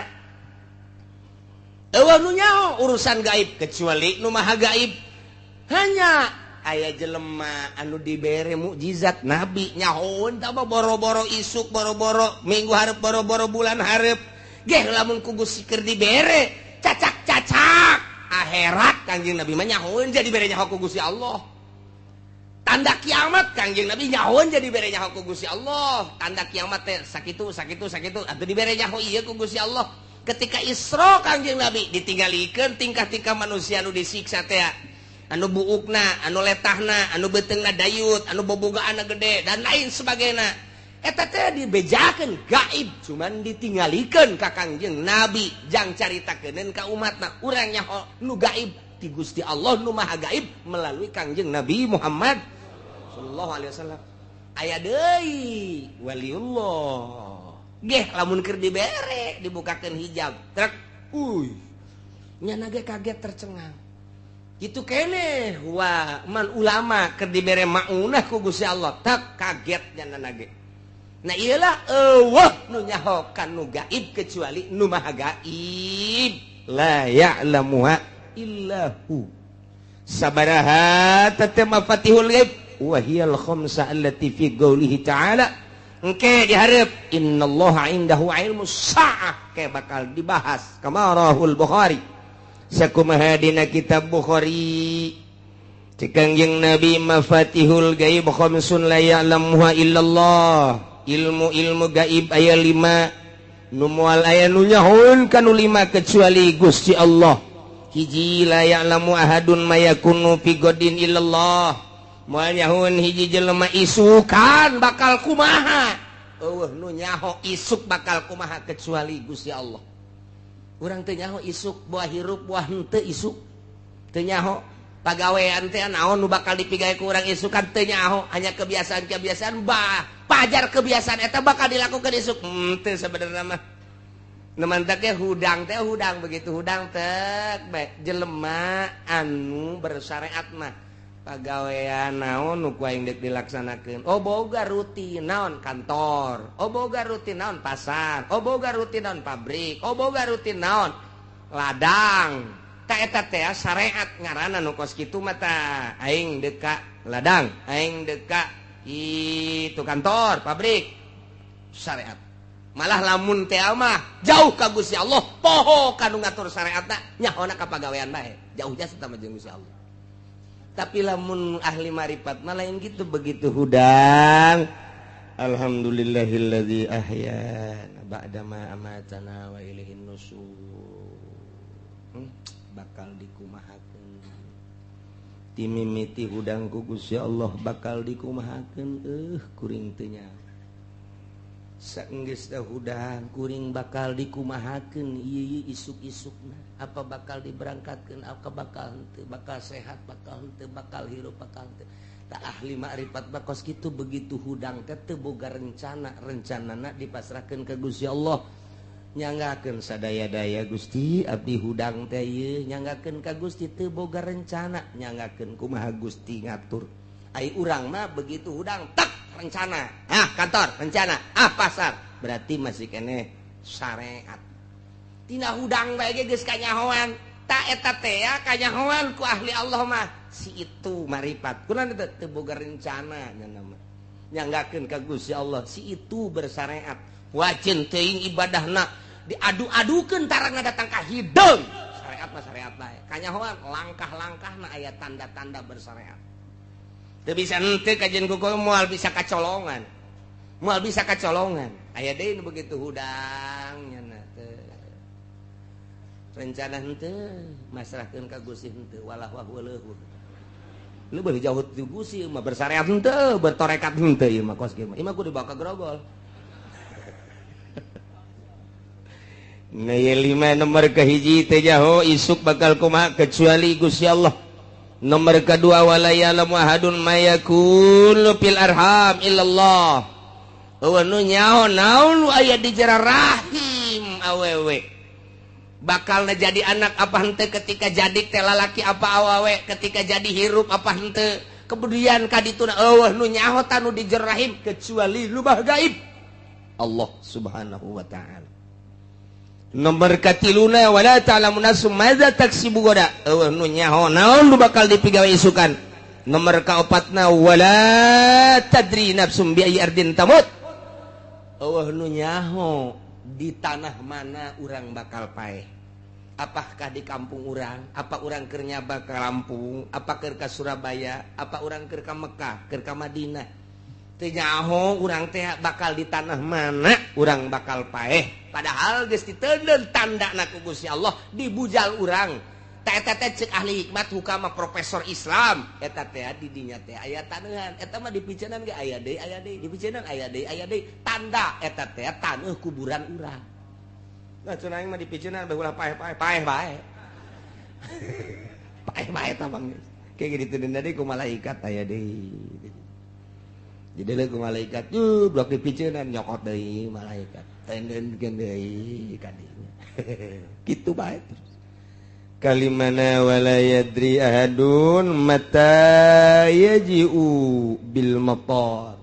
Eueuh nu nyaho urusan gaib kecuali nu maha gaib. Hanya aya jelema anu dibere mukjizat nabi nyahoeun tah boro-boro isuk boro-boro minggu hareup boro-boro bulan hareup. Geh lamun ku Gusti keur dibere cacak-cacak akhirat Kangjeng Nabi mah nyahoeun jadi bere nyaho ku Gusti Allah. Tanda kiamat Kangjeng Nabi nyahoeun jadi bere nyaho ku Gusti Allah. Tanda kiamat teh sakitu sakitu sakitu atuh dibere nyaho ieu ku Gusti Allah. Ketika Isra Kangjeng Nabi ditinggalikeun tingkah-tingkah manusia anu disiksa teh anu buukna, anu letahna, anu beuteungna dayut, anu bobogaanna gede dan lain sebagainya. Eta teh dibejakeun gaib cuman ditinggalikeun ka Kangjeng Nabi jang caritakeun ka umatna urang nyaho nu gaib ti Gusti Allah nu maha gaib melalui Kangjeng Nabi Muhammad sallallahu alaihi wasallam. Aya deui waliullah geh lamun keur dibere dibukakeun hijab trek uy nya ge kaget tercengang. Itu keneh wa man ulama keur dibere maunah ku Gusti Allah tak kaget nya ge. Nah iyalah eueuh nu nyaho kan nu gaib kecuali nu maha gaib. La ya'lamuha illa hu. Sabaraha tete mafatihul ghaib wa hiyal khamsa allati fi qoulihi ta'ala. Engke dihareup innallaha indahu ilmus saah ke bakal dibahas kamarahul Bukhari. Sakumaha dina kitab Bukhari. Cek Kangjeng Nabi mafatihul ghaib khamsun la ya'lamuha illallah. Ilmu-ilmu gaib aya 5 nu moal aya nu nyahoeun kanu 5 kecuali Gusti Allah. Hiji la ya'lamu ahadun ma yakunu fi godin illallah. Moal nyahoeun hiji jelema isukan bakal kumaha. Eueuh nu nyaho isuk bakal kumaha kecuali Gusti Allah. Urang teu nyaho isuk buah hirup buah henteu isuk. Teu nyaho pagawean teh naon nu bakal dipigawe ku urang isukan teu nyaho, hanya kebiasaan-kebiasaan bah pajar kebiasaan eta bakal dilakukan isuk teu sebenarnya mah. Nu mantak ge hudang teh hudang begitu hudang teh bae jelema anu bersyariat mah pagawean naon nu ku aing deuk dilaksanakeun. Oh boga rutin naon kantor, oh boga rutin naon pasar, oh boga rutin naon pabrik, oh boga rutin naon ladang. Ta eta teh syariat ngaranna nu kos kitu mah tah aing deuk ka ladang, aing deuk ka itu kantor, pabrik, syariat. Malah lamun teh mah jauh ka Gusti Allah, poho ka nu ngatur syariatna nyahona ka pagawean bae, jauh jasa tah jeung Gusti Allah. Tapi lamun ahli marifat mah lain gitu, begitu hudang alhamdulillahilladzi ahyana ba'da ma amatana wa ilaihin nusur. Bakal dikumahakeun timimiti hudang ku Gusti Allah bakal dikumahakeun kuring teu nyaho saenggeus teh hudang kuring bakal dikumahakeun ieu isuk-isukna apa bakal diberangkatkeun apa bakal henteu bakal sehat bakal henteu bakal hirup bakal henteu. Tak ahli makrifat bakos kitu begitu hudang teh teu boga rencana, rencanana dipasrahkeun ka Gusti Allah. Nyanggakeun sadaya-daya Gusti abdi hudang teh ieu nyanggakeun ka Gusti teu boga rencana nyanggakeun kumaha Gusti ngatur. Ai urang mah begitu hudang tak rencana, ah kantor rencana, ah pasar, berarti masih keneh syariat. Tina hudang bae ge geus kanyahoan. Ta eta teh kanyahoan ku ahli Allah mah si itu marifat. Kunaon teu boga rencana nya mah. Nyanggakeun ka Gusti Allah si itu bersyariat wajin teuing ibadahna diadu-adukeun tarangna datang ka hideung. Syariat mah syariat bae. Kanyahoan langkah-langkahna aya tanda-tanda bersyariat. Teu bisa henteu kajian kuku moal bisa kacolongan. Moal bisa kacolongan. Aya deui nu begitu hudang nya teu. Rencana henteu masrahkeun ka Gusti henteu walah wah leuhur. Lu boleh jauh ti Gusti mah bersyariat henteu, bertorekat henteu ieu mah kos kieu mah. Ieu mah kudu dibawa ka grogol. Nah, ieu lima nomor kahiji teh jaho isuk bakal kumaha kecuali Gusti Allah. Nomor kedua wala ya'lamu ahadun ma yakunu fil arham illallah. Eueuh nu nyaho naon nu aya di jero rahim awewe. Bakal jadi anak apa henteu ketika jadi teh lalaki apa awewe, ketika jadi hirup apa henteu. Kemudian kadituna eueuh nu nyaho tanu di jero rahim kecuali lubah gaib Allah Subhanahu wa ta'ala. Nomor katiluna wala ta'lamu nafsum madza taksibu gada. Eueuh nu nyaho naon nu bakal dipigawe isukan. Nomor kaopatna wala tadri nafsum bi ayyi ardin tamut. Eueuh nu nyaho di tanah mana urang bakal paeh. Apakah di kampung urang, apa urang keur nyaba ka Lampung, apa keur ka Surabaya, apa urang keur ka Mekah, keur ka Madinah. Teu nyaho urang teh bakal di tanah mana urang bakal paeh. Padahal geus diteundeun tandana ku Gusti Allah dibujal urang. Teh eta teh ceuk ahli hikmat hukama profesor Islam, eta teh di dinya teh aya taneuhan, eta mah dipiceunan ge aya deui, dipiceunan aya deui, tanda eta teh taneuh kuburan urang. Nah cenah aing mah dipiceunan bae ulah paeh-paeh, paeh bae. Paeh bae tah bang. Kayak gitu deui ku malaikat aya deui. Jadi leuh ku malaikat, yuh blok dipiceunan nyokot deui malaikat. Tendeunkeun deui ka dinya. Kitu bae terus. Kalimana wala yadri ahadun mata yaji'u bil matar.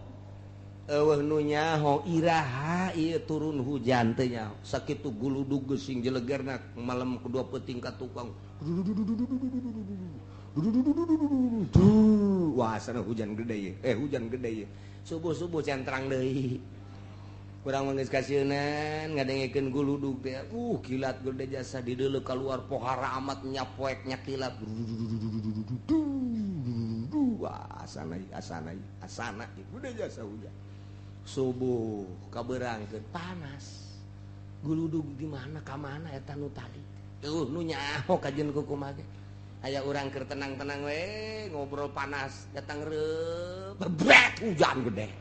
Eueuh nu nyaho iraha ieu turun hujan teh nyaho. Sakitu guludug geus sing jelegerna malam kedua peuting ka tukang. Wah, sana hujan gede ieu. Hujan gede ieu. Subuh-subuh centrang deui. Urang mah geus kasieunan ngadengekeun guludug teh. Kilat gede jasa dideuleu kaluar pohara amat nyapoek nyakilat. Wah, asana asana asana gede jasa hujan. Subuh kabeurangkeun panas. Guludug di mana ka mana eta nu tadi. Eueuh nu nyaho kajeun kumaha ge. Aya urang keur tenang-tenang we ngobrol panas datang reup bebret hujan gede.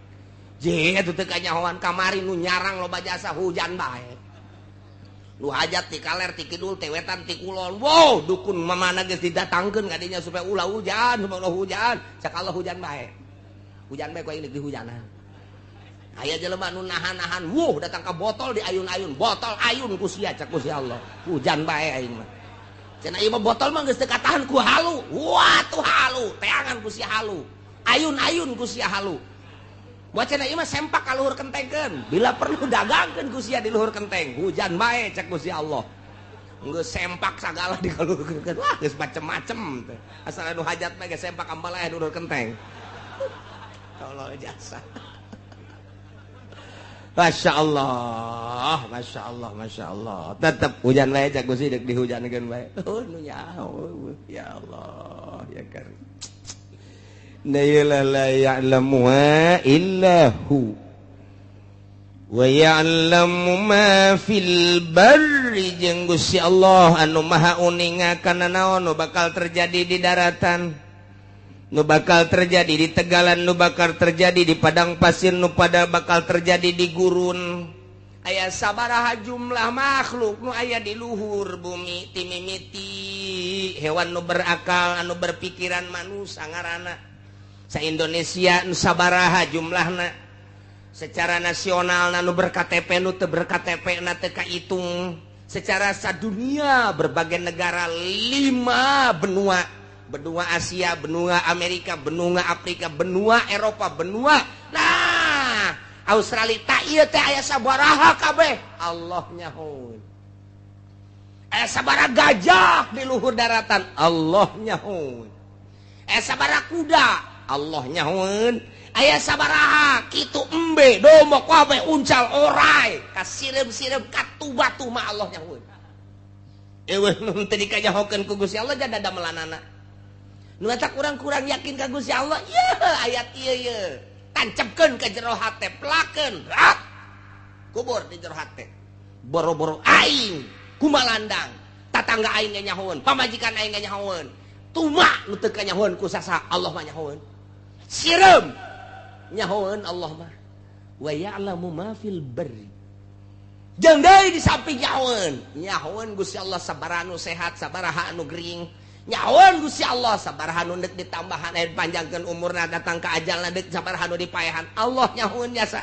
Je eta teu kanyahoan kamari nu nyarang loba jasa hujan bae. Nu hajat ti kaler ti kidul ti wetan ti kulon. Wow, dukun mamana geus didatangkeun ka dinya supaya ulah hujan, supaya ulah hujan. Cak Allah hujan bae. Hujan bae ku aing deuk dihujanan. Aya jelema nu nahan-nahan, wuh datang ka botol di ayun-ayun, botol ayun ku sia cak ku si Allah. Hujan bae aing mah. Cenah ieu mah botol mah geus teu katahan ku halu. Wah tuh halu, teangan ku sia halu. Ayun-ayun ku sia halu. Buat cenah ieu mah sempak ka luhur kentengkeun. Bila perlu dagangkeun ku sia di luhur kenteng. Hujan bae cek ku si Allah. Geus sempak sagala di luhur kenteng. Wah geus macem-macem teh. Asal anu hajat mah geus sempak ambalae di luhur kenteng. Allah jasa. Masya Allah, Masya Allah, Masya Allah. Tetap hujan bae cak Gusti deuk dihujankeun bae. Oh nu nyaho ya Allah ya karim. La ya'lamuha illa hu wa ya'lamu ma fil barri. Jeung Gusti Allah anu maha uninga kana naon nu bakal terjadi di daratan, nu bakal terjadi di tegalan, nu bakal terjadi di padang pasir, nu pada bakal terjadi di gurun. Aya sabaraha jumlah makhluk nu aya di luhur bumi timimiti hewan nu berakal anu berpikiran manusia ngaranna. Sa Indonesia nu sabaraha jumlahna secara nasional nu ber-KTP nu teu ber-KTP na teu kaitung. Secara sadunia berbagai negara 5 benua, benua Asia, benua Amerika, benua Afrika, benua Eropa, benua nah Australia tak ieu teh aya sabaraha kabeh Allah nyahoeun. Aya sabaraha gajah di luhur daratan Allah nyahoeun. Aya sabaraha kuda Allah nyahoeun. Aya sabaraha kitu embe domok wae uncal orai kasireum-sireum katu batu mah Allah nyahoeun. Eueuh nu teu dikanyahokeun ku Gusti Allah jada damelanana. Nu eta kurang-kurang yakin ka Gusti Allah, yeuh ayat ieu ye. Tancepkeun ka jero hate, pelakeun, rak. Kubur di jero hate. Boro-boro aing kumalandang, tatangga aing ge nyahoeun, pamajikan aing ge nyahoeun. Tuma nu teu kanyahoeun ku sasa Allah mah nyahoeun. Sireum nyahoeun Allah mah. Wa ya'lamu ma fil barri. Jeung deui di samping nyahoeun, nyahoeun Gusti Allah sabaraha nu sehat, sabaraha anu gering. Nyahoeun Gusti Allah sabaraha nu deuk ditambahan aya panjangkeun umurna datang ka ajalna deuk sabaraha nu dipaehan. Allah nyahoeun jasa.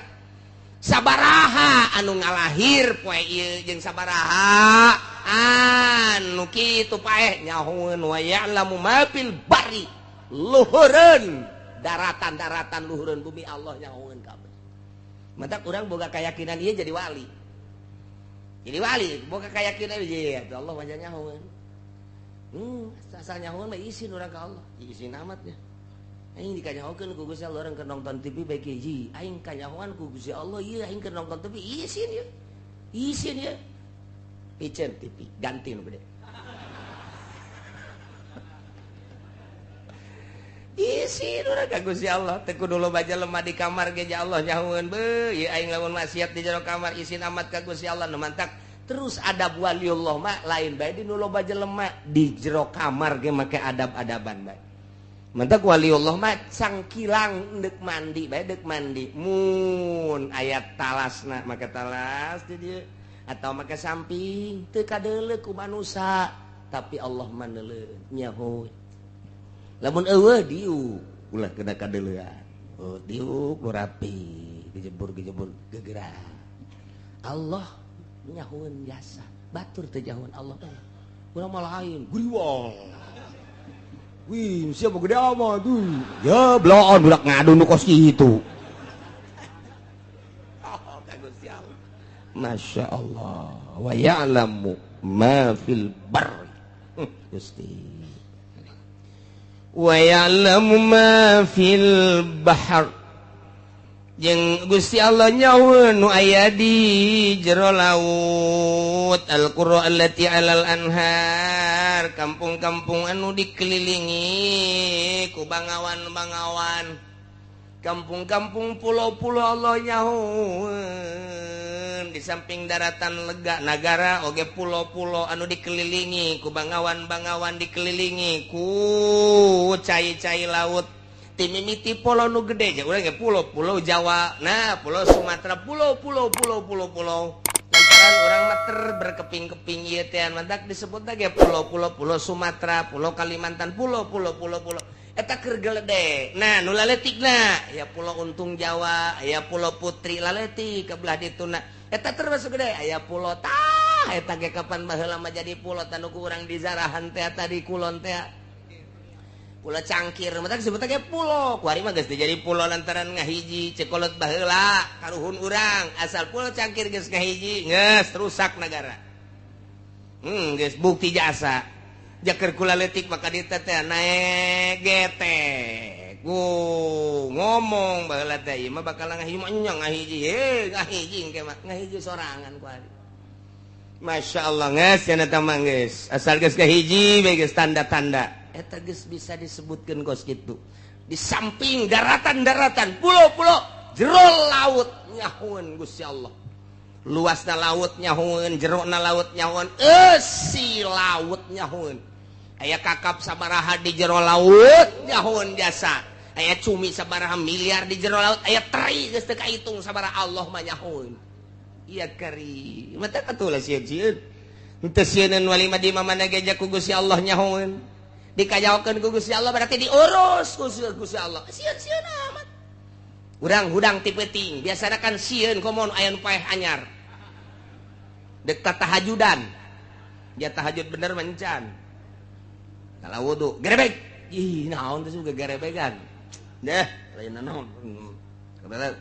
Sabaraha anu ngalahir poe ieu jeung sabaraha anu kitu paeh nyahoeun wa ya'lamu ma fil barri. Luhureun daratan-daratan luhureun bumi Allah nyahoeun kabeh. Mantak urang boga keyakinan ieu jadi wali. Jadi wali boga keyakinan ieu Allah mah nyahoeun. Asal nyahoeun mah isin urang ka Allah. Isin amat ya. Aing dikanyahokeun ku Gusti Allah urang keur nonton TV bae hiji. Aing kanyahoan ku Gusti Allah ieu aing keur nonton TV isin ieu. Isin ieu. Piceun TV ganti nu gede. Isin urang ka Gusti Allah teu kudu loba jelema di kamar ge ja Allah nyahoeun beuh ieu aing lamun maksiat di jero kamar isin amat ka Gusti Allah nu mantak. Terus adab waliullah mah lain bae di nu loba jelema di jero kamar ge make adab-adaban bae. Mantak waliullah mah cangkilang deuk mandi bae deuk mandi mun aya talasna make talas di dieu atau make samping teu kadeuleu ku manusa tapi Allah mah neuleuh nyaho. Lamun eueuh diuk ulah kena kadeuleuan. Oh diuk nu rapi gejebur-gejebur gegerak. Allah nyahoeun jasa batur teu nyahoeun Allah urang mah lain guriwang. Wih, siapa gede amat tuh? Ya, bloon budak ngadu nu kos kitu. Oh, ka Gusti Allah. Masya Allah. Wa ya'lamu ma fil barri. Gusti. Wa ya'lamu ma fil bahr. Jeung Gusti Allah nyahoeun nu aya di jero laut. Al-qura allati 'alal anhar, kampung-kampung anu dikelilingi ku bangawan-bangawan, kampung-kampung pulau-pulau Allah nyahoeun. Di samping daratan lega nagara oge pulau-pulau anu dikelilingi ku bangawan-bangawan, dikelilingi ku cai-cai laut. Timimiti pulau nu gede ja urang ge pulau-pulau Jawa, nah pulau Sumatera, pulau-pulau pulau-pulau pulau. Lantaran urang mah ter berkeping-keping ieu teh mantak disebutna ge pulau-pulau, pulau Sumatera, pulau Kalimantan, pulau-pulau pulau-pulau. Eta keur geledek. Nah, nu laletikna ya pulau Untung Jawa, ya pulau Putri laletik ke belah dituna. Eta termasuk gede, aya pulau tah eta ge kapan baheula mah jadi pulau tanu ku urang di Zarahan teh tadi kulon teh. Pulau Cangkir, mata disebutna ge pulau. Kuari mah geus jadi pulau lantaran ngahiji cekolot baheula karuhun urang asal pulau Cangkir geus ngahiji geus rusak nagara. Geus bukti jasa. Jaker kula leutik maka dieu teh naek getek. Ngomong baheula teh ieu mah bakal ngahiji mah nya ngahiji heuh ngahiji engke mah ngahiji sorangan kuari. Masya Allah geus cenah teh mah geus asal geus ngahiji bae geus tanda-tanda. Eta geus bisa disebutkeun kos kitu. Di samping daratan-daratan, pulau-pulau, jero laut nyahoeun Gusti Allah. Luasna laut nyahoeun, jerona laut nyahoeun, eusi laut nyahoeun. Aya kakap sabaraha di jero laut nyahoeun jasa. Aya cumi sabaraha miliar di jero laut, aya teri geus teu kaitung sabaraha Allah mah nyahoeun. Iya kari. Mata katulah sieun-sieun. Henteu sieuneun wali mah di mana ge ku Gusti Allah nyahoeun. Dikajaokeun ku Gusti Allah berarti diurus ku Gusti Allah. Sieun-sieun amat. Urang hudang ti peuting, biasana kan sieun komo aya nu paeh anyar. Dek tahajudan. Dia tahajud bener mencan. Kalau wudu, gerebek. Ih, naon teh juga gerebegan. Deh, lain naon.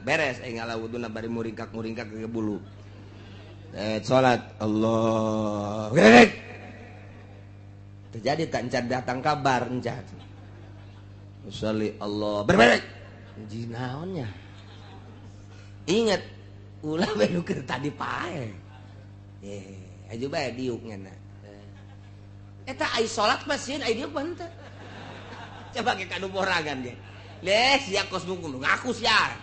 Beres aing ngala wuduna bari muringkak-muringkak ke bulu. Salat Allah. Gerebek. Terjadi tak encan datang kabar encan. Usalli Allah. Berbalik. Jinaonnya. Ingat ulah bae nu keur tadi pae. Aju bae diuk nyana. Eta ai salat mah sieun ai diuk mah henteu. Coba ge ka nu borangan ge. Leh sia kos nu ngaku sia.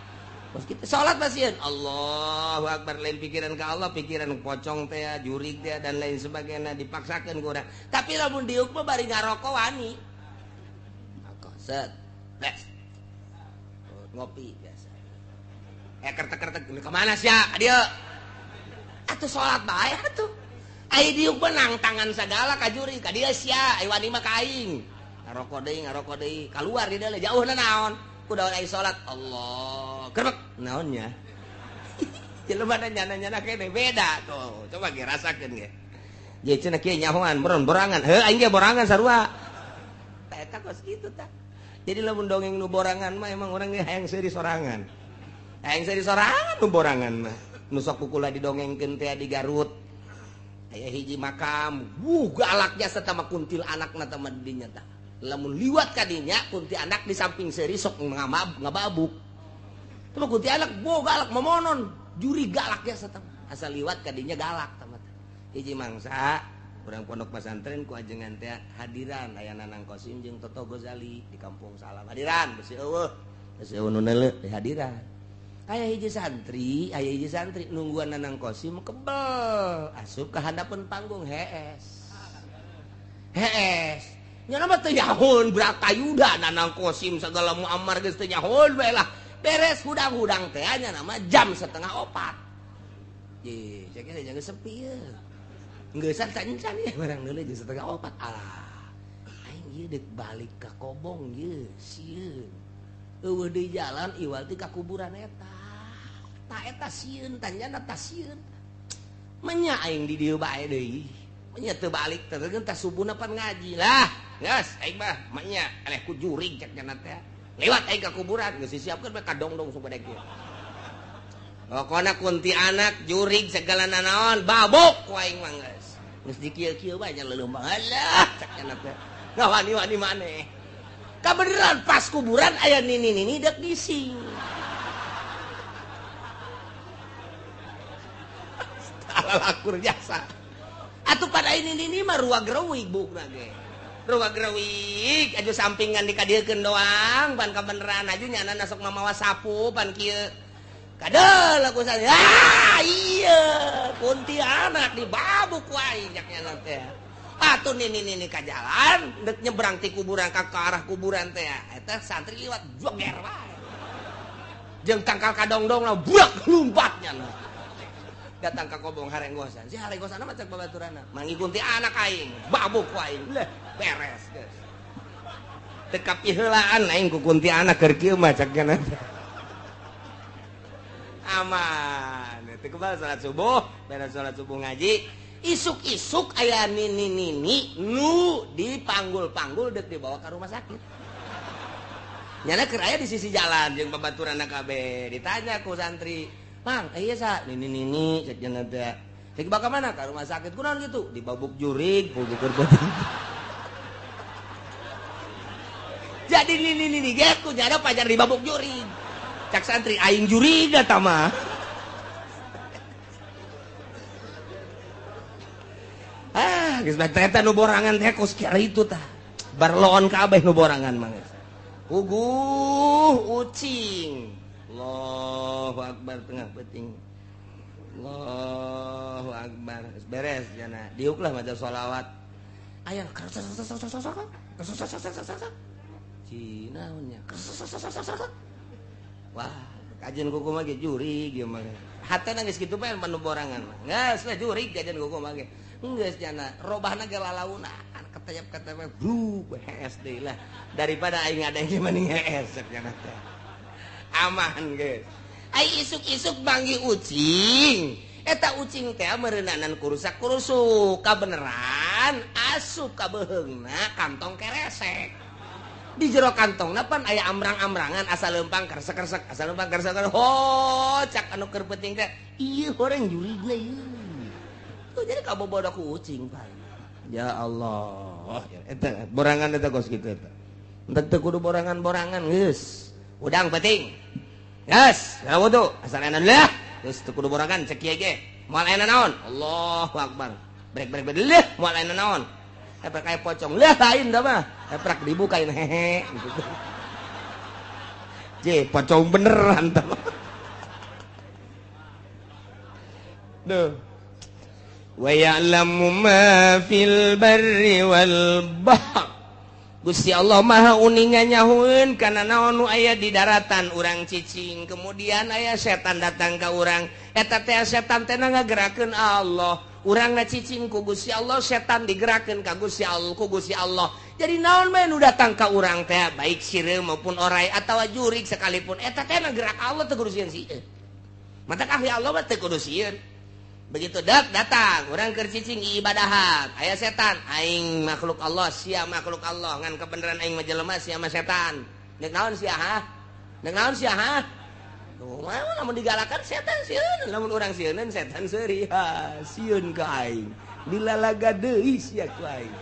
Kos kitu salat mah sieun. Allahu akbar lain pikiran ka Allah, pikiran pocong teh, jurig teh dan lain sebagainya dipaksakeun ku urang. Tapi lamun diuk mah bari ngaroko wani. Set. Bes. Ngopi biasa. Kertek-kertek kemana sia? Ka dieu. Atuh salat bae atuh. Ai diuk menang tangan sagala ka juri ka dieu sia, ai wani mah ka aing. Ngaroko deui, kaluar di dieu jauhna naon? Ku daun ai salat. Allah. Kerbek naonnya? Jelema nyana-nyana kene beda tuh. Coba ge rasakeun ge. Ye cenah kieu nyahoan borangan. Heuh aing ge borangan sarua. Tah eta kos kitu tah. Jadi lamun dongeng nu borangan mah emang orang ge hayang seuri sorangan. Hayang seuri sorangan nu borangan mah. Nu sok kukula didongengkeun teh di Garut. Aya hiji makam, galak jasa tama kuntil anakna tama dinya tah. Lamun liwat ka dinya kunti anak di samping seuri sok ngababuk. Tama kunti anak bo galak momonon, juri galak jasa tama. Asal liwat ka dinya galak tama. Hiji mangsa urang pondok pesantren ku ajengan teh hadiran aya Nanang Kosim jeung Toto Gozali di Kampung Salam. Hadiran besi eueuh, besi eueuh nu neuleuh di hadiran. Aya hiji santri nungguan Nanang Kosim kebel asup ka handapeun panggung hees. Hees. Nya mah teu nyahoon Bratayuda Nanang Kosim sagala Muammar geus teu nyahoon bae lah. Beres hudang-hudang teh nya nama jam 3:30. Ye, sakieu jangan sepi ye. Geus encan ya barang deuleu jeung 3:30. Alah. Aing ieu deuk balik ka Kobong ieu sieun. Eueuh deui jalan iwal ti ka kuburan eta. Ta eta sieun tanyana ta sieun. Menya aing di dieu bae deui. Menya teu balik teh teh subuhna pan ngaji lah. Geus aing mah menya eleh ku jurig cek nya teh. Lewat aing ka kuburan geus disiapkeun bae ka dongdong supaya kieu. Pokona kunti anak jurig segala nanaon babok ku aing mah geus. Geus dikieu-kieu bae nya leuleum alah cek nya teh. Ngawani-wani maneh. Kabeneran pas kuburan aya nini-nini dek gising. Lakur jasa. Atuh pada ini mah ruag reuwig bukna ge. Ruag reuwig aju sampingan dikadiekeun doang pan kabeneran aju nyana sok mamawa sapu pan kieu. Kadeul aku saya. Ah iya kuntianak dibabuk ku aing cak nyana teh. Atuh nini-nini ka jalan dek nyebrang ti kuburan ka arah kuburan teh. Eta santri liwat joger wae. Jeung tangkal kadongdong lah buak lumpatnya lah. Datang ka Kobong harenggosan. Si harenggosan mah cek babaturana. Manggi anak aing, babuk ku aing. Leh, beres geus. Teu kapiheulaan aing ku kunti anak keur kieu mah cek nya. Aman. Teu kebal salat subuh, beres salat subuh ngaji. Isuk-isuk aya nini-nini nu dipanggul-panggul deuk dibawa ka rumah sakit. Nyana keur aya di sisi jalan jeung babaturana kabeh. Ditanya ku santri, "Mang, iya sa, nini-nini cek nya teh. Cek bakal mana ka rumah sakit kunaon kitu? Dibabuk jurig, bubukur beuteung." Jadi nini-nini ge ku nyana pajar dibabuk jurig. Cak santri aing jurig eta mah. Ah, geus bae eta nu borangan teh kos kieu itu tah. Barloon kabeh nu borangan mah geus. Puguh ucing. Allahu akbar tengah peuting. Allahu akbar. Beres jana. Diuklah maca sholawat. Aya Cina nya. Wah, kajian kuku mah ge jurig ieu mah. Hatena geus kitu bae manu borangan mah. Geus lah jurig kajian kuku mah ge. Geus jana robahna ge lalauna ketayap-ketayap bru hees deui lah. Daripada aing ada yang mending hees cek jana teh. Aman geus. Ai isuk-isuk banggi ucing. Eta ucing teh meureunanan kurusak-kurusuk kabeneran asup ka beuheungna kantong keresek. Di jero kantongna pan aya amrang-amrangan asal leumpang keresek-keresek, asal leumpang keresek. Ho, cak anu keur penting teh ieu horeng jurigna ieu. Tuh jadi kabobodo ku ucing pan. Ya Allah, eta borangan eta kos kitu eta. Entek teu kudu borangan-borangan geus. Udang penting. Yes, wudu asal enak lah. Terus teu kudu borangan cek kieu ge. Moal aya naon? Allahu akbar. Brek brek brek leuh moal aya naon. Eprak aya pocong. Leuh lain da mah. Eprak dibukain hehe gitu. Je, pocong beneran tah. Duh. Wa ya'lamu ma fil barri wal bahr. Gusti Allah Maha uninga nyahueun kana naon nu aya di daratan urang cicing, kemudian aya setan datang ka urang, eta teh setan teh ngagerakeun Allah, urang cicing ku Gusti Allah, setan digerakkeun ka Gusti Allah, ku Gusti Allah. Jadi naon bae nu datang ka urang teh, baik sireum maupun orai atawa jurig sekalipun, eta teh gerak Allah teu kudu sieun sieun. Matak ahli Allah mah teu kudu sieun. Begitu dak datang orang keur cicing ibadahan, aya setan, aing makhluk Allah, sia makhluk Allah, ngan kebenaran aing mah jelema sia mah setan. Nek naon sia ha? Nek naon sia ha? Tuh, lamun digalakan setan sieun, lamun urang sieuneun setan seuri, ha, sieun ka aing. Dilalaga deui sia ku aing.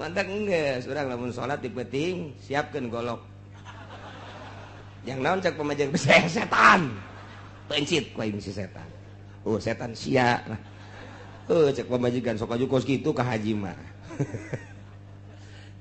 Mantak geus urang lamun salat di peuting siapkeun golok. Yang naon cek pamajeng setan. Pencit ku aing si setan. Oh setan sia. Oh cek pamajikan sok aju kos kitu ka haji mah.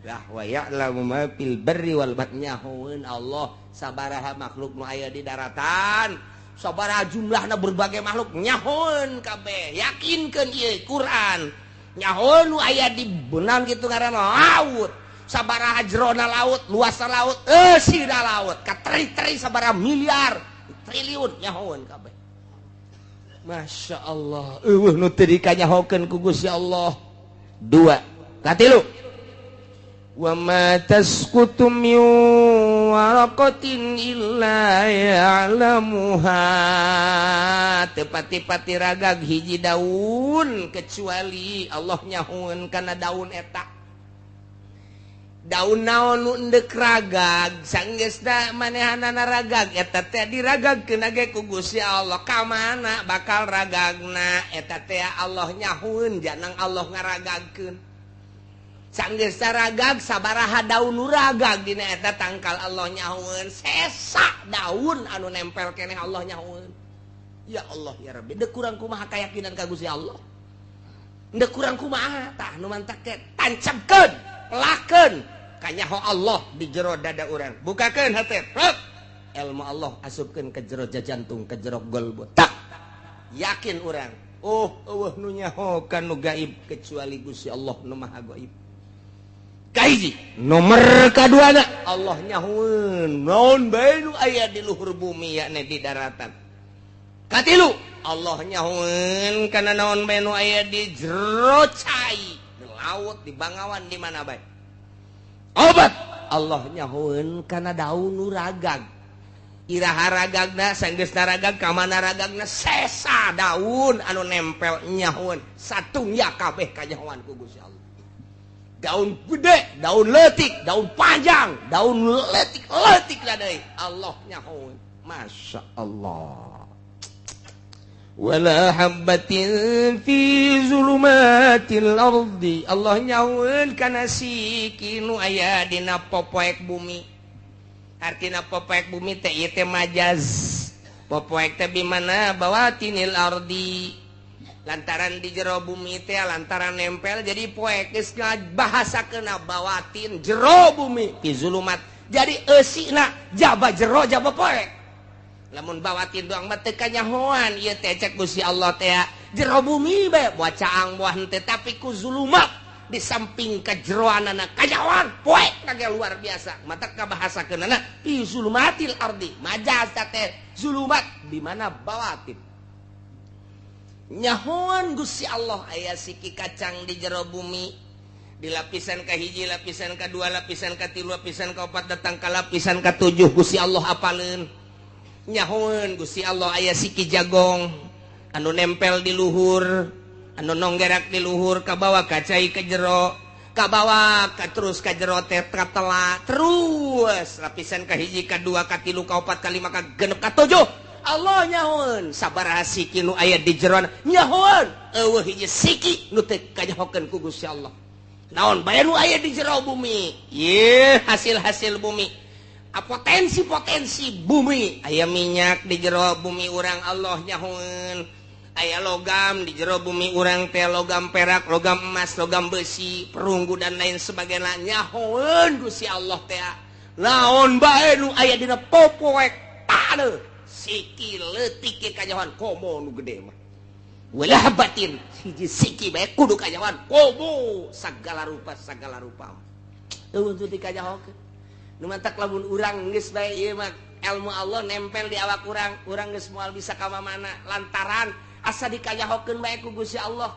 Lah wa ya'lamu ma fil barri wal bahri, nyahoeun Allah sabaraha makhluk nu aya di daratan, sabaraha jumlahna berbagai makhluk nyahoeun kabeh. Yakinkeun ieu Quran. Nyahoeun nu aya di beunang kitu ngaranna laut. Sabaraha jerona laut, luasna laut, eusina laut, kateri-teri sabaraha miliar triliun nyahoeun kabeh. Masya Allah, eueuh nu teu dikanyahokeun ku Gusti Allah. Dua, katilu. Wa ma tasqutu min waraqatin illa ya'lamuha. Teu pati-pati ragag hiji daun kecuali Allah nyahoeun kana daun eta. Daun naon nu endek ragag sanggeusna manehanana ragag eta teh diragagkeun ge ku Gusti Allah. Ka mana bakal ragagna eta teh Allah nyahueun janang Allah ngaragagkeun. Sanggeusna ragag sabaraha daun nu ragag dina eta tangkal Allah nyahueun, sesa daun anu nempel keneh Allah nyahueun. Ya Allah ya Rabbi, deuk kurang kumaha kayakinan ka Gusti Allah. Deuk kurang kumaha tah nu mantak teh tancapkeun, pelakeun kanyaho Allah di jero dada urang. Bukakeun hate. Ilmu Allah asupkeun ke jero jantung, ke jero golbo. Tak yakin urang. Oh, eueuh nu nyaho ka nu gaib kecuali Gusti Allah nu Maha Gaib. Kahiji, nomor kaduana Allah nyahoeun naon bae nu aya di luhur bumi yakni di daratan. Katilu, Allah nyahoeun kana naon bae nu aya di jero cai, di laut, di bangawan, di mana bae. Obat Allah nyahoeun kana daun nu ragag. Iraha ragagna sanggeusna ragag ka mana ragagna sesa daun anu nempel nyahoeun satungya kabeh kanyahoan ku Gusti Allah. Daun gede, daun leutik, daun panjang, daun leutik-leutik deui Allah nyahoeun. Masya Allah. Wala habbatin fi zulumatil ardi, Allah nyahueun kana siki nu aya dina popoek bumi. Artina popoek bumi teh ieu teh majaz. Popoek teh bimana bawatinil ardi, lantaran di jero bumi teh lantaran nempel jadi poek geus bahasakeuna bawatin jero bumi fi zulumat. Jadi eusina jaba jero jaba poek. Lamun bawatin doang mah teu kanyahoan ieu teh cek Gusti Allah teh jero bumi bae buah caang buah henteu tapi ku zulumat di samping kajeroanana kanyahoan poek kage luar biasa. Mata kabahasakeunana fi zulumatil ardi majaz teh zulumat di mana bawatin. Nyahoan Gusti Allah aya siki kacang di jero bumi di lapisan kahiji, lapisan kadua, lapisan katilu, lapisan kaopat datang ka lapisan katujuh Gusti Allah apaleun. Nyahoeun Gusti Allah aya siki jagong anu nempel di luhur, anu nonggerak di luhur kabawa ka cai ka jero, kabawa ka terus ka jero teh katela terus lapisan kahiji, kadua, katilu, kaopat, kalima, kagenep, katujuh. Allah nyahoeun sabaraha siki nu aya di jeroan nyahoeun eueuh hiji siki nu teu kanyahokeun ku Gusti Allah. Naon bae nu aya di jero bumi? Ye, hasil-hasil bumi. Potensi-potensi bumi. Aya minyak di jero bumi urang Allah nyahoeun. Aya logam di jero bumi urang teh, logam perak, logam emas, logam besi, perunggu dan lain sebagainya nyahoeun Gusti Allah teh. Naon bae nu aya dina popoek taneuh siki leutik ge kanyahoan komo nu gede mah. Wala batin hiji siki bae kudu kanyahoan komo sagala rupa segala rupa. Eueuh teu dikanyahokeun. Nu mantak lamun urang geus bae ieu mah ilmu Allah nempel di awak urang, urang geus moal bisa ka mana lantaran asa dikanyahokeun bae ku Gusti Allah.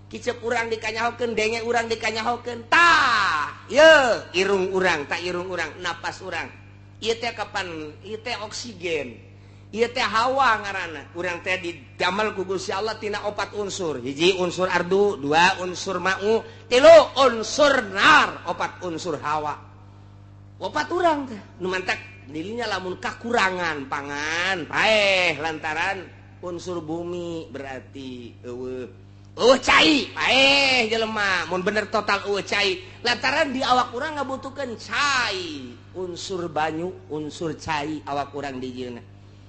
Kicep urang dikanyahokeun, denge urang dikanyahokeun. Tah, ye irung urang, tah irung urang, napas urang. Ieu teh kapan? Ieu teh oksigen. Ieu teh hawa ngaranna. Urang teh didamel ku Gusti Allah tina opat unsur. Hiji unsur ardu, dua unsur ma'u, tilu unsur nar, opat unsur hawa. Opat urang teh. Nu mantak dirinya lamun kakurangan pangan, paeh lantaran unsur bumi berarti eueuh. Eueuh cai, paeh jelema. Mun bener total eueuh cai, lantaran di awak urang ngabutuhkeun cai, unsur banyu, unsur cai awak urang dijieunna.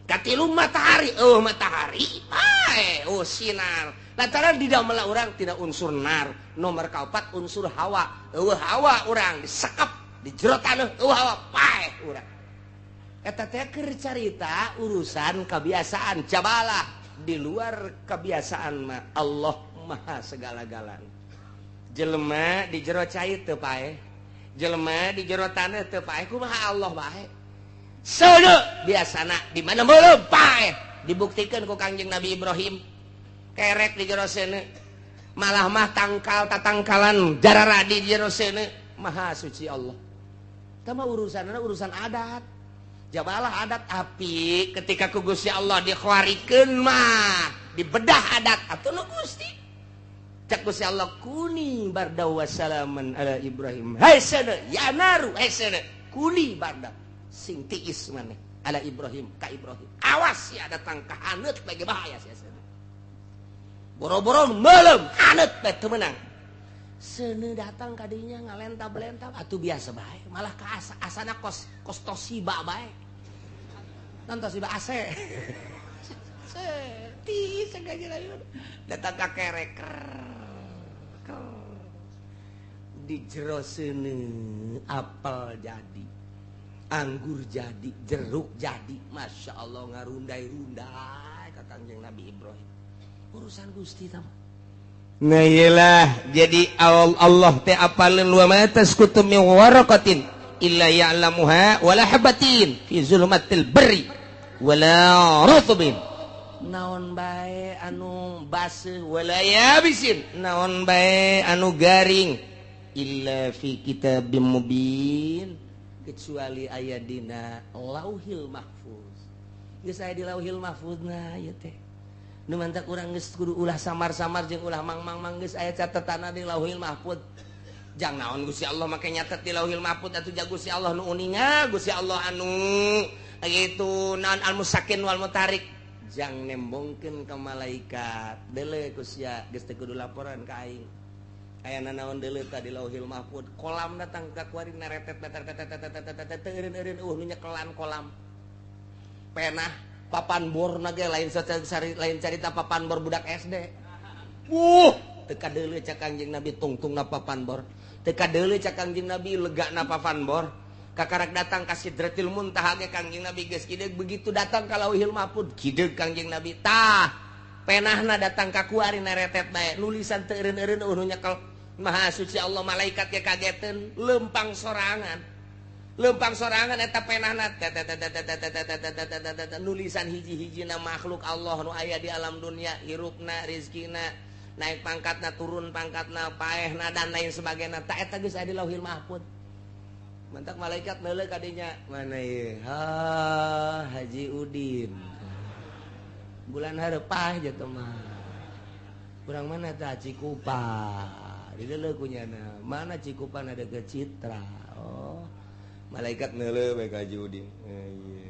Katilu matahari, eueuh matahari, paeh, eueuh sinar. Lantaran di damel urang tina unsur nar. Nomor kaopat unsur hawa, eueuh hawa urang disekep di jero taneuh, eueuh hawa paeh urang. Eta teh keur carita urusan kebiasaan jabalah. Di luar kebiasaan mah Allah maha segala-galana. Jelema di jero cai teu paeh, jelema di jero taneuh teu paeh, kumaha Allah bae. Seuneu biasana di mana meuleum paeh. Dibuktikan ku Kangjeng Nabi Ibrahim kerek di jero seuneu, malah mah tangkal tatangkalan jarara di jero seuneu. Maha suci Allah. Tah mah urusanna urusan adat. Jabalah adat api ketika ku Gusti Allah dikhuarikeun mah dibedah adat atuh nu Gusti. Cak Gusti Allah kuni barda wa salaman ala Ibrahim. Hai seuneu ya naru, hai seuneu kuni barda sing tiis maneh ala Ibrahim ka Ibrahim. Awas ya datang ka haneut bae bahaya sia seuneu. Boro-boro meuleum haneut bae teu meunang. Seuneu datang ka dinya ngalentab-lentab atuh biasa bae, malah ka asana kos kos Toshiba bae. Nan Toshiba AC. Tiis sengaja datang ka kerek. Di jero seuneu apel jadi, anggur jadi, jeruk jadi. Masya Allah ngarundai-rundai ka Kangjeng Nabi Ibrahim. Urusan Gusti tah. Nah iyalah, jadi Allah teh apaleun wa ma tasqutu min waraqatin illa ya'lamuha wala habatin fi zulumatil barri wala rutbin. Naon bae anu baseuh wala yabisin, naon bae anu garing illa fi kitabim mubin, kecuali aya dina Lauhil Mahfuz. Geus aya di Lauhil Mahfuz na ieu teh. Nu mantak urang geus kudu ulah samar-samar jeung ulah mang-mang-mang, geus aya catetanna di Lauhil Mahfuz. Jang naon Gusti Allah make nyatet di Lauhil Mahfuz atuh ja Gusti Allah nu uninga, Gusti Allah anu kitu naon al-musakin wal mutarik. Jang nembongkeun ka malaikat, deuleu ku sia geus teu kudu laporan ka aing. Aya nanaon deuleu ta di Lauhil Mahfuz. Kolam datang ka kuari naretet teu eureun-eureun eueuh nu nyekelan kolam. Penah papan bor na ge lain lain carita papan bor budak SD. Wuh, teu kadeuleu cak Kangjeng Nabi tungtungna papan bor. Teu kadeuleu cak Kangjeng Nabi legana papan bor. Kakarak datang ka Sidratil Muntaha ge Kangjeng Nabi geus kideug, begitu datang ka Lauhil Mahfuz kideug Kangjeng Nabi. Tah, penahna datang ka kuari naretet bae, nulisan teu eureun-eureun eueuh nu nyekel. Maha suci Allah, malaikat ge kageteun, lempang sorangan. Lempang sorangan eta penahna nulisan hiji-hijina makhluk Allah nu aya di alam dunia, hirupna, rezekina, naik pangkatna, turun pangkatna, paehna dan lain sebagainya. Ta eta geus aya di Lauhil Mahfuz. Mantak malaikat neuleuh ka dinya, mana ieu? Ha, Haji Udin. Bulan hareup jatuh mah. Kurang mana tah Cikupa. Dideuleuh ku nyana. Mana Cikupa na deukeut Citra. Oh. Malaikat neuleuh bae ka Haji Udin. Ieu.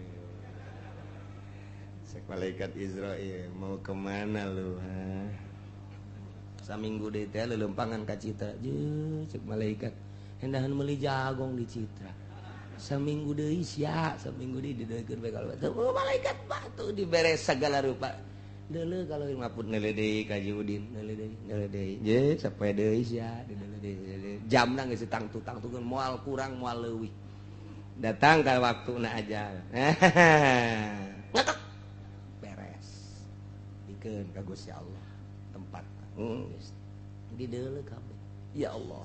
Sek malaikat Israil mau kemana lu, ha? Saminggu deui teh leuleumpangan ka Citra. Jeung cek malaikat hendahan meuli jagong di Citra. Saminggu deui sia, saminggu deui dideulkeun bae kalau teu malaikat batu dibere segala rupa. Deuleu kalau maput neuleuh deui ka Haji Udin, neuleuh deui, neuleuh deui. Je sapoe deui sia, deuleuh deui. Jamna geus tangtu-tangtukeun moal kurang moal leuwih. Datang ka waktuna aja. Ngetek. Beres. Dikeun ka Gusti Allah tempat. Geus dideuleu kabeh. Ya Allah.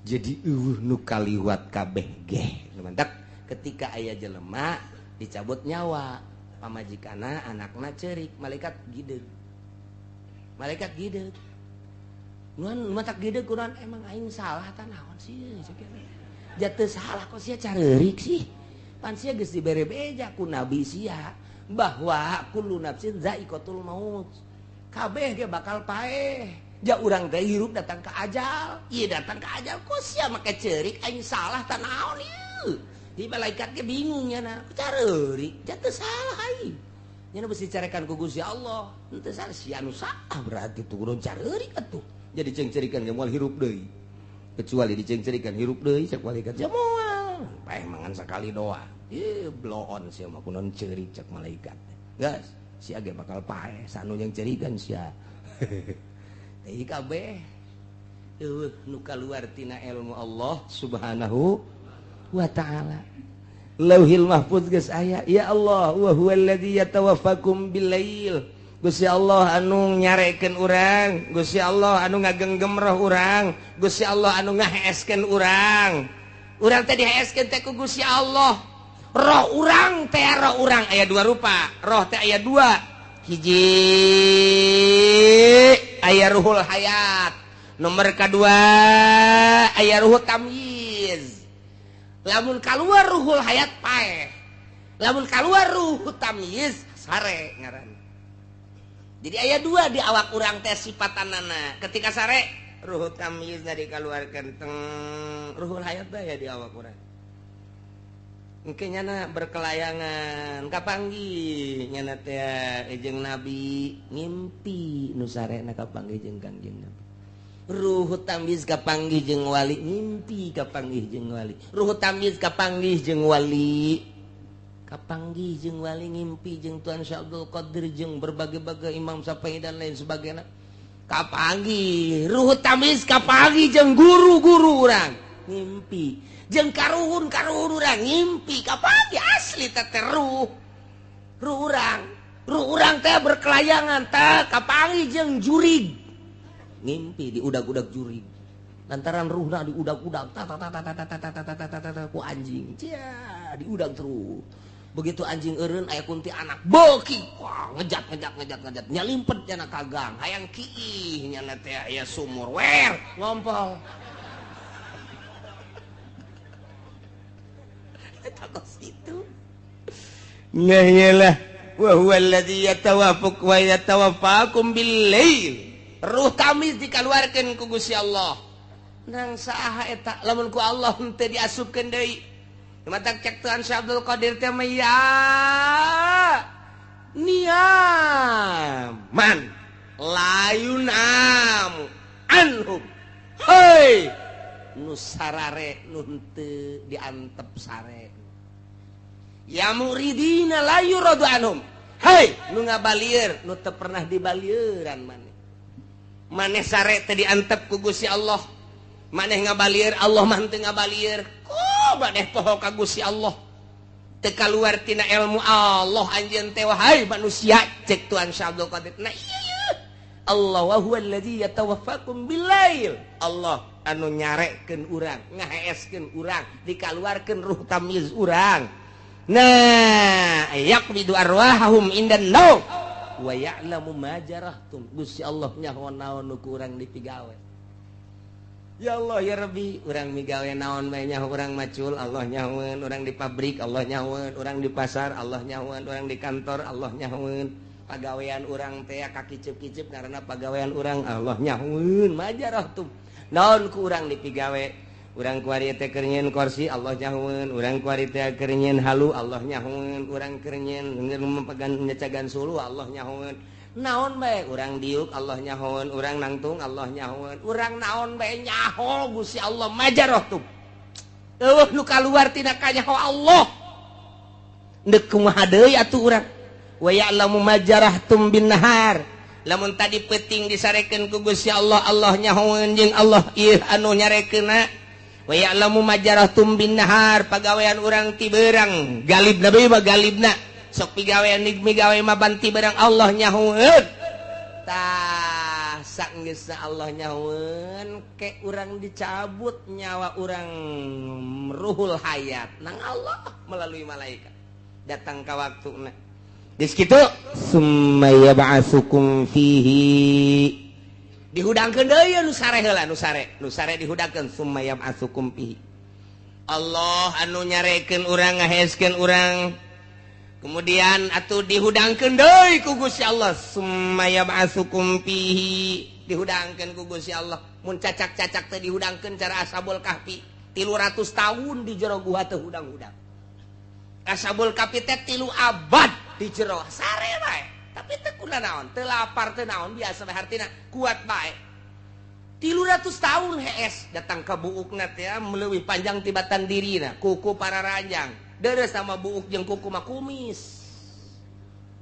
Jadi eueuh nu kaliwat kabeh geh. Mantap ketika aya jelema dicabut nyawa, pamajikana anakna ceurik, malaikat gideug. Malaikat gideug. Nuan matak gideug kunaon emang aing salah tah naon sih jatuh salah kok sia careurik sih. Pan sia geus dibere beja ku nabi sia bahwa kullu nafsin zaiqatul maut. Kabeh ge bakal paeh. Ja urang teh hirup datang ke ajal. Ieu datang ke ajal kok sia make ceurik aing salah tah naon ieu. Di malaikat ge bingung nya na. Careurik jatuh salah aing. Nya besi carekan ku Gusti Allah. Henteu salah sia nu salah berarti turun careurik atuh. Jadi cengcerikan ge moal hirup deui. Kecuali dicengcerikan hirup deui cek malaikat sia moal. Paeh mangan sakali doang. Ieu bloon sia mah kunaon ceurik cek malaikat. Geus sia ge bakal paeh sanu yang cerikan sia. Teh kabeh eueuh nu kaluar tina ilmu Allah Subhanahu wa ta'ala. Lauhil Mahfuz geus aya, ya Allah wa huwallazi yatawaffakum billail. Gusti Allah anu nyarekeun urang, Gusti Allah anu ngagenggem roh urang, Gusti Allah anu ngaheeskeun urang. Urang teh diheeskeun teh ku Gusti Allah. Roh urang teh roh urang aya dua rupa, roh teh aya dua. Hiji aya ruhul hayat, nomor kedua aya ruhul tamyiz. Lamun kaluar ruhul hayat paeh, lamun kaluar ruh tamyiz sare ngaran. Jadi aya dua di awak urang teh sifatanana. Ketika sare ruh tamyiz dikaluarkeun teng ruhul hayat bae di awak urang. Engke nyana berkelayangan kapanggih nyana teh jeung nabi ngimpi nu sarena kapanggih jeung Kangjeng Nabi. Ruh tamyiz kapanggih jeung wali ngimpi kapanggih jeung wali. Ruh tamyiz kapanggih jeung wali. Kapanggih jeung wali ngimpi jeung Tuan Syekh Abdul Qadir jeung berbagai-bagai Imam Syafi'i dan lain sebagainya. Kapanggih ruh tamyiz kapanggih jeung guru-guru urang ngimpi. Jeung karuhun-karuhun urang ngimpi kapanggih asli teh ruh. Ruh urang, ruh urang teh berkelayangan teh kapanggih jeung jurig. Ngimpi diudag-udag jurig. Lantaran ruhna diudag-udag ta ta ta ta ta ta ta ta ta ta ku anjing. Cia, diudag terus. Begitu anjing eureun aya kunti anak beuki wah ngejat ngejat ngejat ngejat nyalimpet nyana ka gang hayang kiih nyana teh aya sumur wer ngompol. Eta kos kitu. Nah iyalah wa huwa alladzi yatawaffaq wa yatawaffakum bil lail. Ruh tamyiz dikaluarkeun ku Gusti Allah. Nang saha eta lamun ku Allah henteu diasupkeun deui. Matak cek Tuhan Syekh Abdul Qadir teh mah ya niaman layunam anhum. Hei nu sarare nu henteu diantep sare. Ya muridina la yuradu anhum. Hei nu ngabalieur nu teu pernah dibalieuran maneh. Maneh sare teh diantep ku Gusti Allah. Maneh ngabalieur Allah mah henteu ngabalieur. Ku maneh poho ka Gusti Allah. Teu kaluar tina ilmu Allah anjeun teh wahai manusia cek Tuhan Syekh Abdul Qadir. Nah ieu Allah wa huwa allazi yatawaffakum billail. Allah anu nyarekeun urang, ngaheeskeun urang, dikaluarkeun ruh tamyiz urang. Nah, yaqbidu arwahahum indan naum wa ya'lamu ma jarahtum. Gusti Allah nyaho naon nu ku urang dipigawe. Ya Allah ya Rabbi, urang migawe naon bae nyaho urang macul Allah nyahoeun, urang di pabrik Allah nyahoeun, urang di pasar Allah nyahoeun, urang di kantor Allah nyahoeun. Pagawean urang teh kakiceup-kiceup karena pagawean urang Allah nyahoeun majarahtum. Naon ku urang dipigawe? Urang kuari teh keur nyieun kursi Allah nyahoeun, urang kuari teh keur nyieun halu Allah nyahoeun, urang keur nyieun memegan nyecagan sulu Allah nyahoeun. Naon bae urang diuk Allah nyahoeun, urang nangtung Allah nyahoeun, urang naon bae nyaho Gusti Allah majaroh tuh. Eueuh nu kaluar tina kanyaho Allah. Deuk kumaha deui atuh urang. Wa ya'lamu majarahtum bin nahar. Lamun tadi peuting disarekeun ku Gusti Allah, Allah nyahoeun jeung Allah ieu anu nyarekeunna. Wa ya'lamu majarahtum bin nahar, pagawean urang ti beurang, galibna bae mah galibna. Sok pigawean migawe mah banti barang Allah nyahoeun. Tah saenggeusna Allah nyahoeun ke urang dicabut nyawa urang ruhul hayat nang Allah melalui malaikat. Datang ka waktuna. Geus kitu summa yab'atsukum fihi. Dihudangkeun deui nu sare heula nu sare dihudangkeun summa yab'atsukum fihi. Allah anu nyarekeun urang ngaheskeun urang. Kemudian atuh dihudangkeun deui ku Gusti Allah summa yab'atsukum fihi, dihudangkeun ku Gusti Allah. Mun cacak-cacak teh dihudangkeun cara Ashabul Kahfi 300 tahun di jero guha teh hudang-hudang. Ashabul Kahfi teh 3 abad di jero sare bae, tapi teu kuna naon, teu lapar teu naon, biasa bae hartina kuat bae. 300 tahun hees datang ka buukna teh leuwih panjang tibatan dirina, kuku para ranjang. Deres sama buuk jeung kuku mah kumis.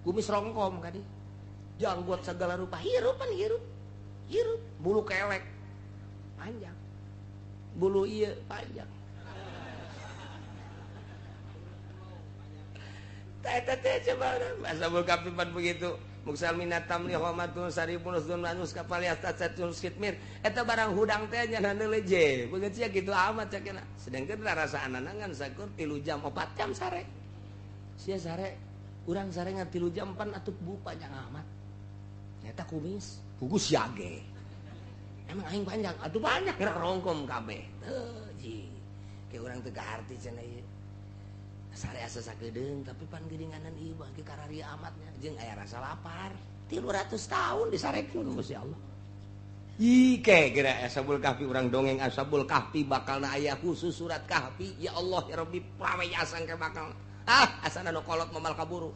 Kumis rongkom kadi. Janggot segala rupa, hirup pan hirup. Hirup, bulu kelek panjang. Bulu ieu panjang. Tah eta teh coba Ashabul Kahfi pan begitu. Muksal minatam li homatun saribun usdun manus kapal yastatun skitmir. Eta barang hudang teh nya leje. Begitu sia kitu amat cakena. Sedangkan rasa anangan sakur 3 jam 4 jam sare. Sia sare, urang sare ngan 3 jam pan atuh bu panjang amat. Nyata kumis, pugus yage. Emang aing panjang, atuh banyak gerak rongkom kabeh. Teu ji. Ke urang teu kaharti cenah ieu. Sare asa sakedeung tapi pan geuninganan ieu bagi kararia amatnya jeung aya rasa lapar. 300 tahun disarekeun ku Gusti Allah. Ih ke geura Ashabul Kahfi urang dongeng Ashabul Kahfi bakalna aya khusus surat Kahfi. Ya Allah ya Rabbi prawe asang ke bakal. Ah asana nu kolot momal kaburu.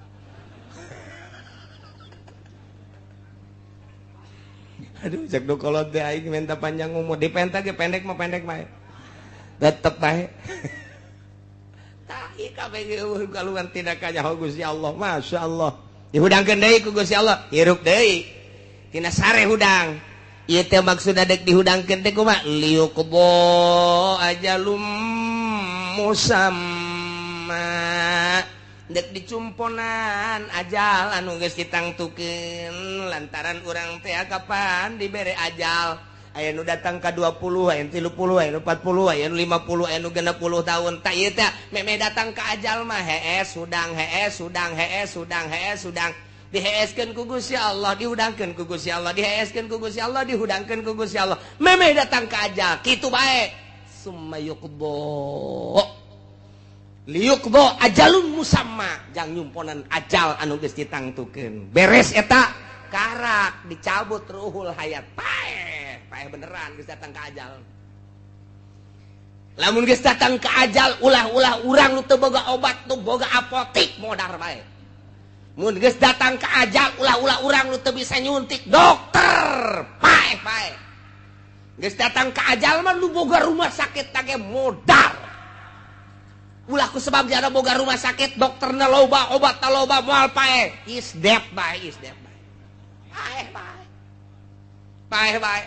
Aduh cek nu kolot teh aing minta panjang umur dipenta ge pendek mah pendek bae. Tetep bae. Tah kabeh kaluar tina kanyaho Gusti Allah. Masya Allah. Dihudangkeun deui ku Gusti Allah, hirup deui. Tina sare hudang. Ieu teh maksudna deuk dihudangkeun teh kumaha? Liyuqdo ajalum musamma. Deuk dicumponan ajal anu geus ditangtukeun lantaran urang teh kapan dibere ajal. Aya nu datang ka 20, aya nu 30, aya nu 40, aya nu 50, aya nu 60 tahun. Tak ieu teh meme datang ka ajal mah hees hudang hees hudang hees hudang hees hudang. Diheeskeun ku Gusti Allah, dihudangkeun ku Gusti Allah, diheeskeun ku Gusti Allah, dihudangkeun ku Gusti Allah. Meme datang ka ajal kitu bae. Summa yuqdo. Liyuqdo ajalun musamma, jang nyumponan ajal anu geus ditangtukeun. Beres eta karak dicabut ruhul hayat. Paeh. Paeh beneran geus datang ka ajal. Lamun geus datang ka ajal ulah-ulah urang nu teu boga obat, nu boga apotik modar bae. Mun geus datang ka ajal ulah-ulah urang nu teu bisa nyuntik dokter, paeh bae. Geus datang ka ajal mah nu boga rumah sakit tage modar. Ulah ku sebab jana boga rumah sakit dokterna loba, obatna loba moal paeh. Is dead bae, is dead bae. Paeh bae. Paeh bae.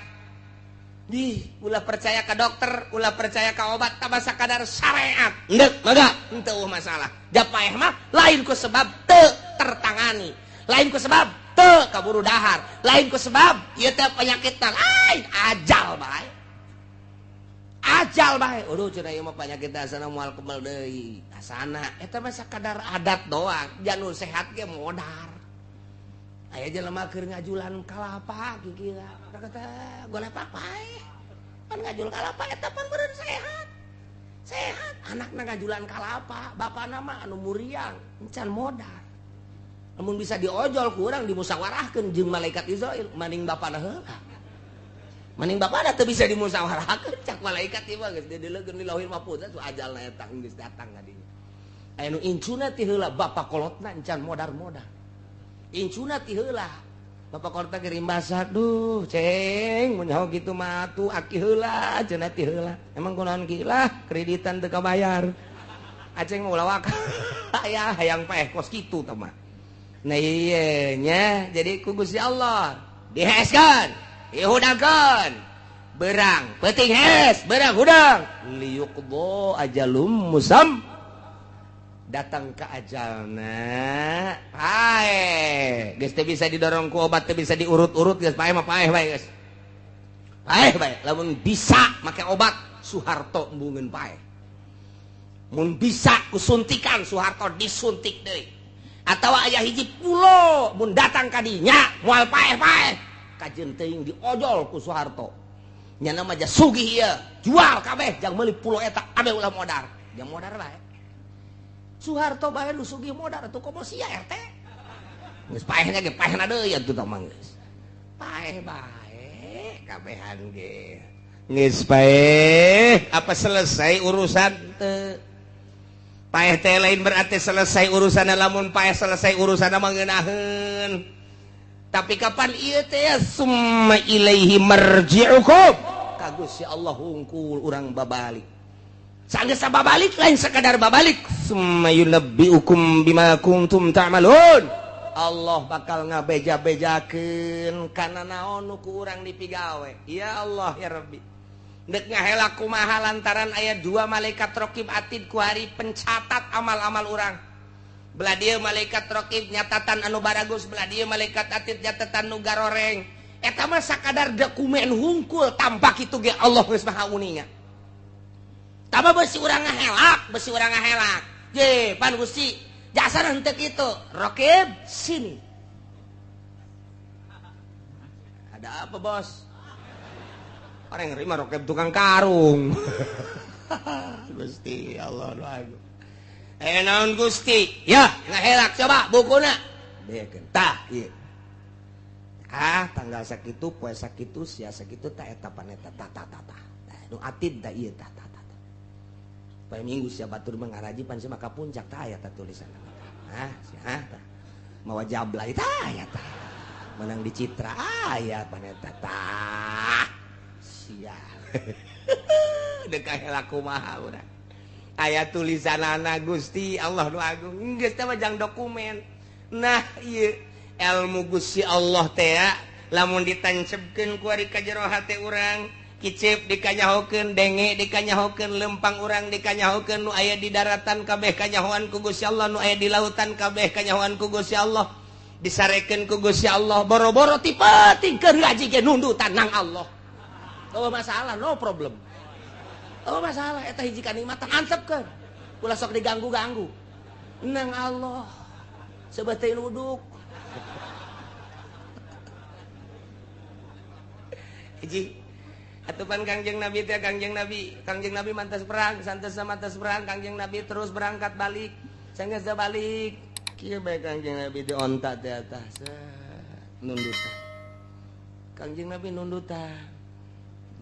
Di ulah percaya ke dokter, ulah percaya ke obat, tambah sakadar syariat. Ndek, mangga, henteu masalah. Da paeh mah lain ku sebab teu tertangani, lain ku sebab teu kaburu dahar, lain ku sebab ieu teh penyakit lain ajal bae. Ajal bae. Aduh cenah ieu mah penyakit asana moal kebal deui. Asana eta mah sakadar adat doang, janur sehat ge modar. Aya jelema keur ngajulan kalapa kikira. Kata golepak paeh. Pan ngajul kalapa eta pan beureun sehat. Sehat anakna ngajulan kalapa, bapana mah anu muriang, encan modar. Lamun bisa diojol ku urang dimusawarahkeun jeung malaikat Israil, maning bapana heula. Maning bapana teu bisa dimusawarahkeun cak malaikat ieu mah geus dideleukeun di Lauhil Mahfuz atuh ajalna eta geus datang ka dinya. Aya nu incuna ti heula bapa kolotna encan modar-modar. Incuna ti heula Bapak Korta gerimbasak duh ceng mun nyaho kitu mah atuh aki heula cenah ti heula. Emang kunaon ki lah kreditan teu kabayar. Aceng mah ulah waka. Aya hayang paeh kos kitu tah mah. Nah ieu nya jadi ku Gusti Allah diheskeun, dihudangkeun. Berang peuting hes, berang hudang. Liyuqdo ajalum musam. Datang ke ajalna paeh geus teu bisa didorong ku obat, teu bisa diurut-urut geus paeh mah paeh bae geus. Paeh bae lamun bisa make obat Soeharto embungeun paeh. Mun bisa ku suntikan Soeharto disuntik deui. Atawa aya hiji pulo mun datang ka dinya moal paeh-paeh. Kajeun teuing diojol ku Soeharto. Nya mah sugih ieu, jual kabeh jang meuli pulo eta kabeh ulah modar. Jang modar bae. Soeharto bae nu sugih modar atuh komo sia RT. Geus paehna ge paehna deui atuh tah mah geus. Paeh bae kabehan ge. Geus paeh, apa selesai urusan teu? Paeh teh lain berarti selesai urusan, lamun paeh selesai urusan mah ngeunaheun. Tapi kapan ieu teh summa ilaihi marji'ukum. Ka Gusti Allah hungkul urang babalik. Sanggeus babalik lain sekadar babalik, summa yunabbiukum bima kuntum ta'malun. Allah bakal ngabeja-bejakeun kana naon nu ku urang dipigawe. Ya Allah ya Rabbi. Deuk ngahela kumaha lantaran aya dua malaikat raqib atid ku hari pencatat amal-amal urang. Belah dieu malaikat raqib nyatatan anu baragus, belah dieu malaikat atid nyatatan nu garoreng. Eta mah sakadar dokumen hungkul tanpa kitu ge Allah geus maha uninga. Tama besi urang ngahelak, besi urang ngahelak. Je, pan Gusti, jasa henteu kitu. Raqib sini. Ada apa, Bos? Orang nerima raqib tukang karung. Gusti Allah nu agung. Eh naon Gusti? Ya, ngahelak coba bukuna. Bekeun tah ieu. Ah, tanggal sakitu, poe sakitu, sia sakitu tah eta paneta tah tah tah tah. Nu atid tah ieu tah tah. Poe Minggu sia batur mangaraji pan sia maka puncak tah aya tah tulisanna. Hah, sia tah. Mawa jablay tah aya tah. Menang di Citra aya paneta tah. Sia. Deuk kahela kumaha urang. Aya tulisanana Gusti Allah nu agung. Geus teh mah jang dokumen. Nah, ieu ilmu Gusti Allah teh lamun ditancepkeun ku ari ka jero hate urang. Kicip dikanyahokeun, denge dikanyahokeun, lempang urang dikanyahokeun, nu aya di daratan kabeh kanyahoan ku Gusti Allah, nu aya di lautan kabeh kanyahoan ku Gusti Allah, disarekeun ku Gusti Allah, boro-boro ti peuting keur ngaji ge nundutan nang Allah. Oh masalah, no problem. Oh masalah, eta hiji kanikmatan antepkeun. Ulah sok diganggu-ganggu. Nang Allah. Sebetulna uduk. Hiji atupan Kangjeng Nabi teh Kangjeng Nabi mantas perang, santos mantas perang, Kangjeng Nabi terus berangkat balik. Sanggeus balik, kieu bae Kangjeng Nabi di onta teh atas. Nundutan. Kangjeng Nabi nundutan.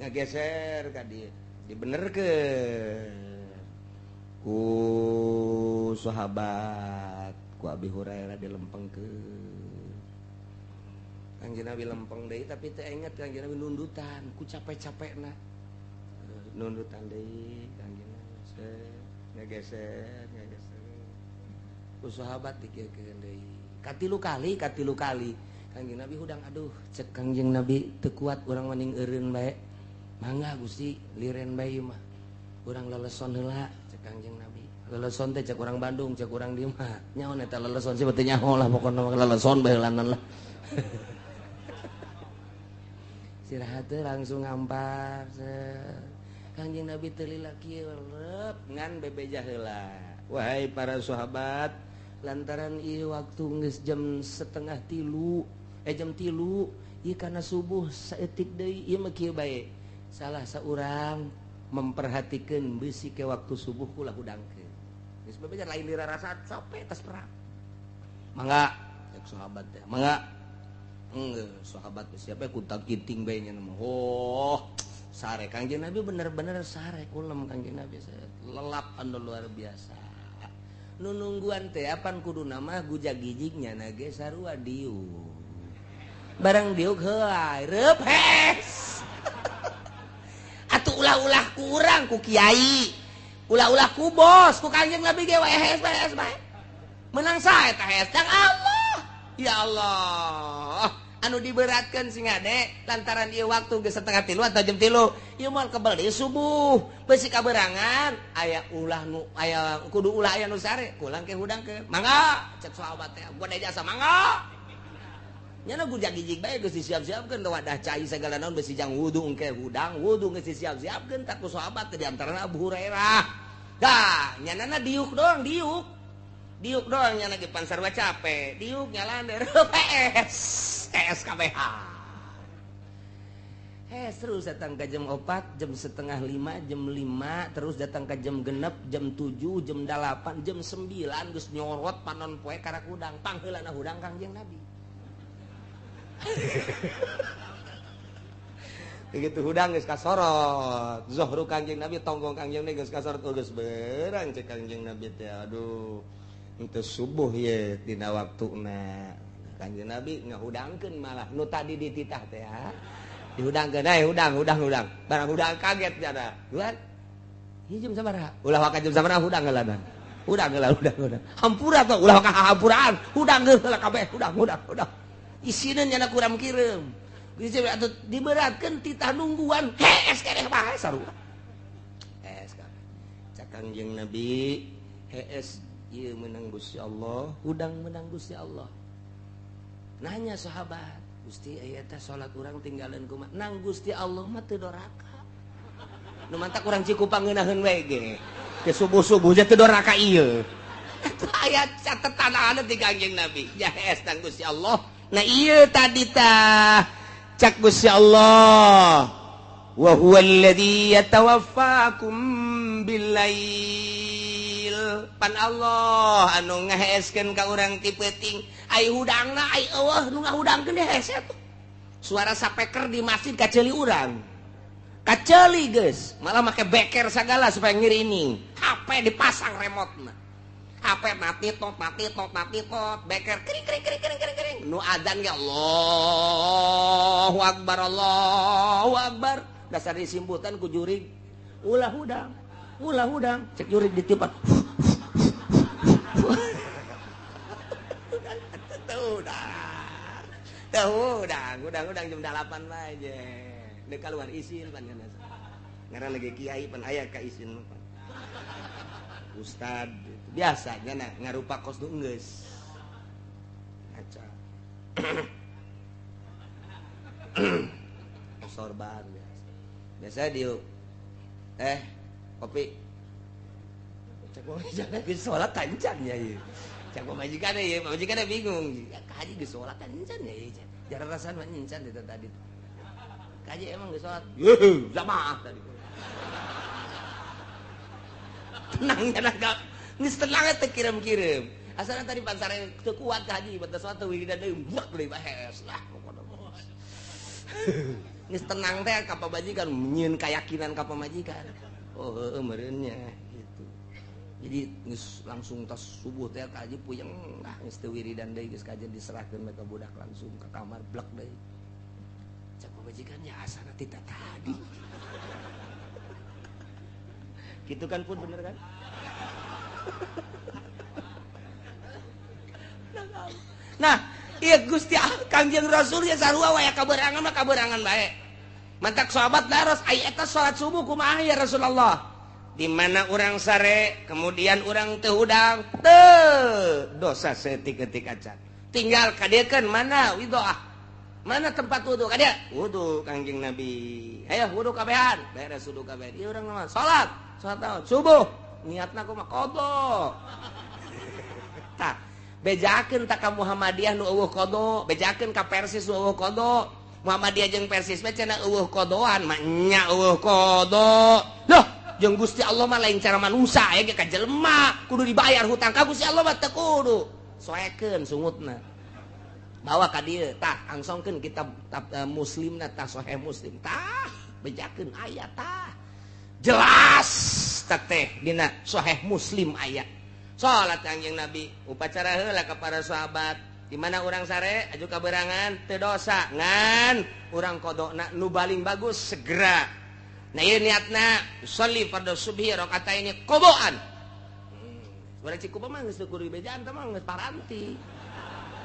Ngageser ka dieu, dibenerkeun ku sahabat, ku Abi Hurairah dilempengkeun. Kangjeng Nabi lempeng deui tapi teu inget Kangjeng Nabi nundutan ku capek-capekna. Nundutan deui Kangjeng Nabi ngageser, ngageser. Ku sahabat dikieukeun deui. Katilu kali Kangjeng Nabi hudang aduh cek Kangjeng Nabi teu kuat urang mending eureun bae. Mangga Gusti liren bae mah. Urang leleson heula cek Kangjeng Nabi. Leleson teh cek urang Bandung, cek urang dieu mah. Nyaho eta leleson sih teu nyaho lah pokona mah leleson bae heulanan lah. Istirahat langsung ngampar. Kangjeng Nabi teu lila kieu leup ngan bebeja heula. Wahai para sahabat, lantaran ieu waktu geus jam 2:30, jam 3, ieu kana subuh saeutik deui ieu mah kieu bae. Salah saurang memperhatikeun beusi ke waktu subuh ulah hudangkeun. Geus bebeja lain dirarasa capek tas perang. Mangga cek sahabat teh, mangga. Enggak, sahabat siapa kutak kiting bae nya mah. Oh, sare Kangjeng Nabi bener-bener sare kulem Kangjeng Nabi lelap anu luar biasa. Nu nungguan teh apan kuduna mah gujag-gijig nyana ge sarua dieu. Barang diuk heula reup hes. Atuh ulah-ulah ku urang ku kiai. Ulah-ulah ku bos, ku Kangjeng Nabi ge wae hees bae hees bae. Menang sae tah hees cang Allah. Ya Allah. Anu diberatkan sing ade lantaran ieu waktu geus 2:30 atau jam 3. Ieu moal kebel deui subuh. Beusi kaberangan aya ulah nu aya kudu ulah aya nu sare, kulang ke hudang ke. Mangga cek sahabat teh, gua jasa mangga. Nyana gujag gijig bae geus disiap-siapkeun wadah cai sagala naon beusi jang wudu engke hudang, wudu geus disiap-siapkeun tak ku sahabat teh di antarana Abu Hurairah. Dah, nyanana diuk doang, diuk. Diuk doang nyana ge pan sarua capek, diuk nyalander PS, SKBH. Terus datang ke jam 4, jam 4:30, jam 5, terus datang ke jam 6, jam 7, jam 8, jam 9 geus nyorot panon poe karak hudang, pangheulana hudang Kangjeng Nabi. Begitu hudang geus kasorot, zuhru Kangjeng Nabi tonggong Kangjeng Nabi geus kasorot geus berang cek Kangjeng Nabi teh aduh henteu subuh ye dina waktuna. Kangjeng Nabi ngahudangkeun malah nu tadi dititah teh ya. Dihudangkeun eh hudang hudang hudang. Barang hudang kaget jada. Duan. Ieu jam sabaraha? Ulah waka jam sabaraha hudang heula. Hudang heula hudang hudang. Hampura tuh ulah waka hampuraan. Hudang heula kabeh hudang hudang hudang. Isina nyana kuram kirim. Atuh diberatkeun titah nungguan hees keneh bae sarua. Hees kabeh. Cak Kangjeng Nabi hees ieu meunang Gusti Allah, hudang meunang Gusti Allah. Nanya sahabat, Gusti aya teh salat urang tinggalan kumaha? Nang Gusti Allah mah teu doraka. Nu mantak urang Cikupang ngeunaheun we ge. Ke subuh-subuh teh teu doraka ieu. Eta aya catetan ti Kangjeng Nabi. Ya hees nang Gusti Allah. Nah iya tadi tah cak Gusti Allah wa huwa alladzi yatawaffakum billail pan Allah anu ngaheeskeun ka urang ti peuting ai hudangna ai eueuh nu ngahudangkeun hese tuh suara sapeker di masjid kaceuli urang kaceuli geus malah make beker sagala supaya ngirining HP dipasang remote-na HP mati tot mati tot mati tot beker kering kering kering kering kering kering nu adzan ge Allahu akbar Allahu akbar dasar disimputan ku jurig ulah hudang cek jurig ditiupan teu hudang hudang jam 8 bae je deuk kaluar isin pan ngaran lagi kiai pan aya ka isin pan ustad biasa nya ngarupa kos nu geus ngaca sorban biasa biasa diuk kopi cek pamajikan geus salat tancan nya ieu cek pamajikan ieu pamajikan bingung ya kaji geus salat tancan nya ieu jarang rasaan mah encan eta tadi kaji emang geus salat yeuh jamaah tadi tenang nya geus tenang teh kirim-kirim asalna tadi pansare teu kuat ka haji batas salat wiridan deui buak deui bahes lah pokona geus tenang teh ka pamajikan nyieun kayakinan ka pamajikan oh heueuh meureun nya gitu jadi geus langsung tas subuh teh ka haji puyeng lah geus teu wiridan deui geus kajen diserahkeun ka budak langsung ka kamar blek deui cak pamajikan nya asana ti tadi gitu kan pun bener kan. Nah, iya Gusti Kangjeng Rasul ya sarua wae kaberangan mah kaberangan bae. Mantak sahabat daros ai eta salat subuh kumaha ya Rasulullah? Di mana urang sare, kemudian urang teu hudang, teu dosa seetik-etik acan. Tinggal kadiekeun mana widoah. Mana tempat wudu ka dia? Wudu Kangjeng Nabi. Ayo wudu kabehan, beres wudu kabehan. Ieu urang mah salat, salat naon? Subuh. Niatna kumaha? Qadha. Tah, bejakeun tak ka Muhammadiyah nu eueuh qadha, bejakeun ka Persis nu eueuh qadha. Muhammadiyah jeung Persis mah cenah eueuh qadhaan, mah nya eueuh qadha. Loh, jeung Gusti Allah mah lain cara manusia aya ge ka jelema, kudu dibayar hutang ka Gusti Allah mah teu kudu. Soekeun sungutna. Bawa ka dieu tah angsongkeun kitab muslimna tah sahih muslim tah bejakeun aya tah jelas tah teh dina sahih muslim aya salat Kangjeng Nabi upacara heula ka para sahabat Di mana urang sare aju kaberangan teu dosa ngan urang qadona nu baling bagus segera. Nah ieu niatna sholli fardhu subhi rakaataini qadaan. Urang Cikupa mah geus teu kudu dibejaan teh mah geus paranti.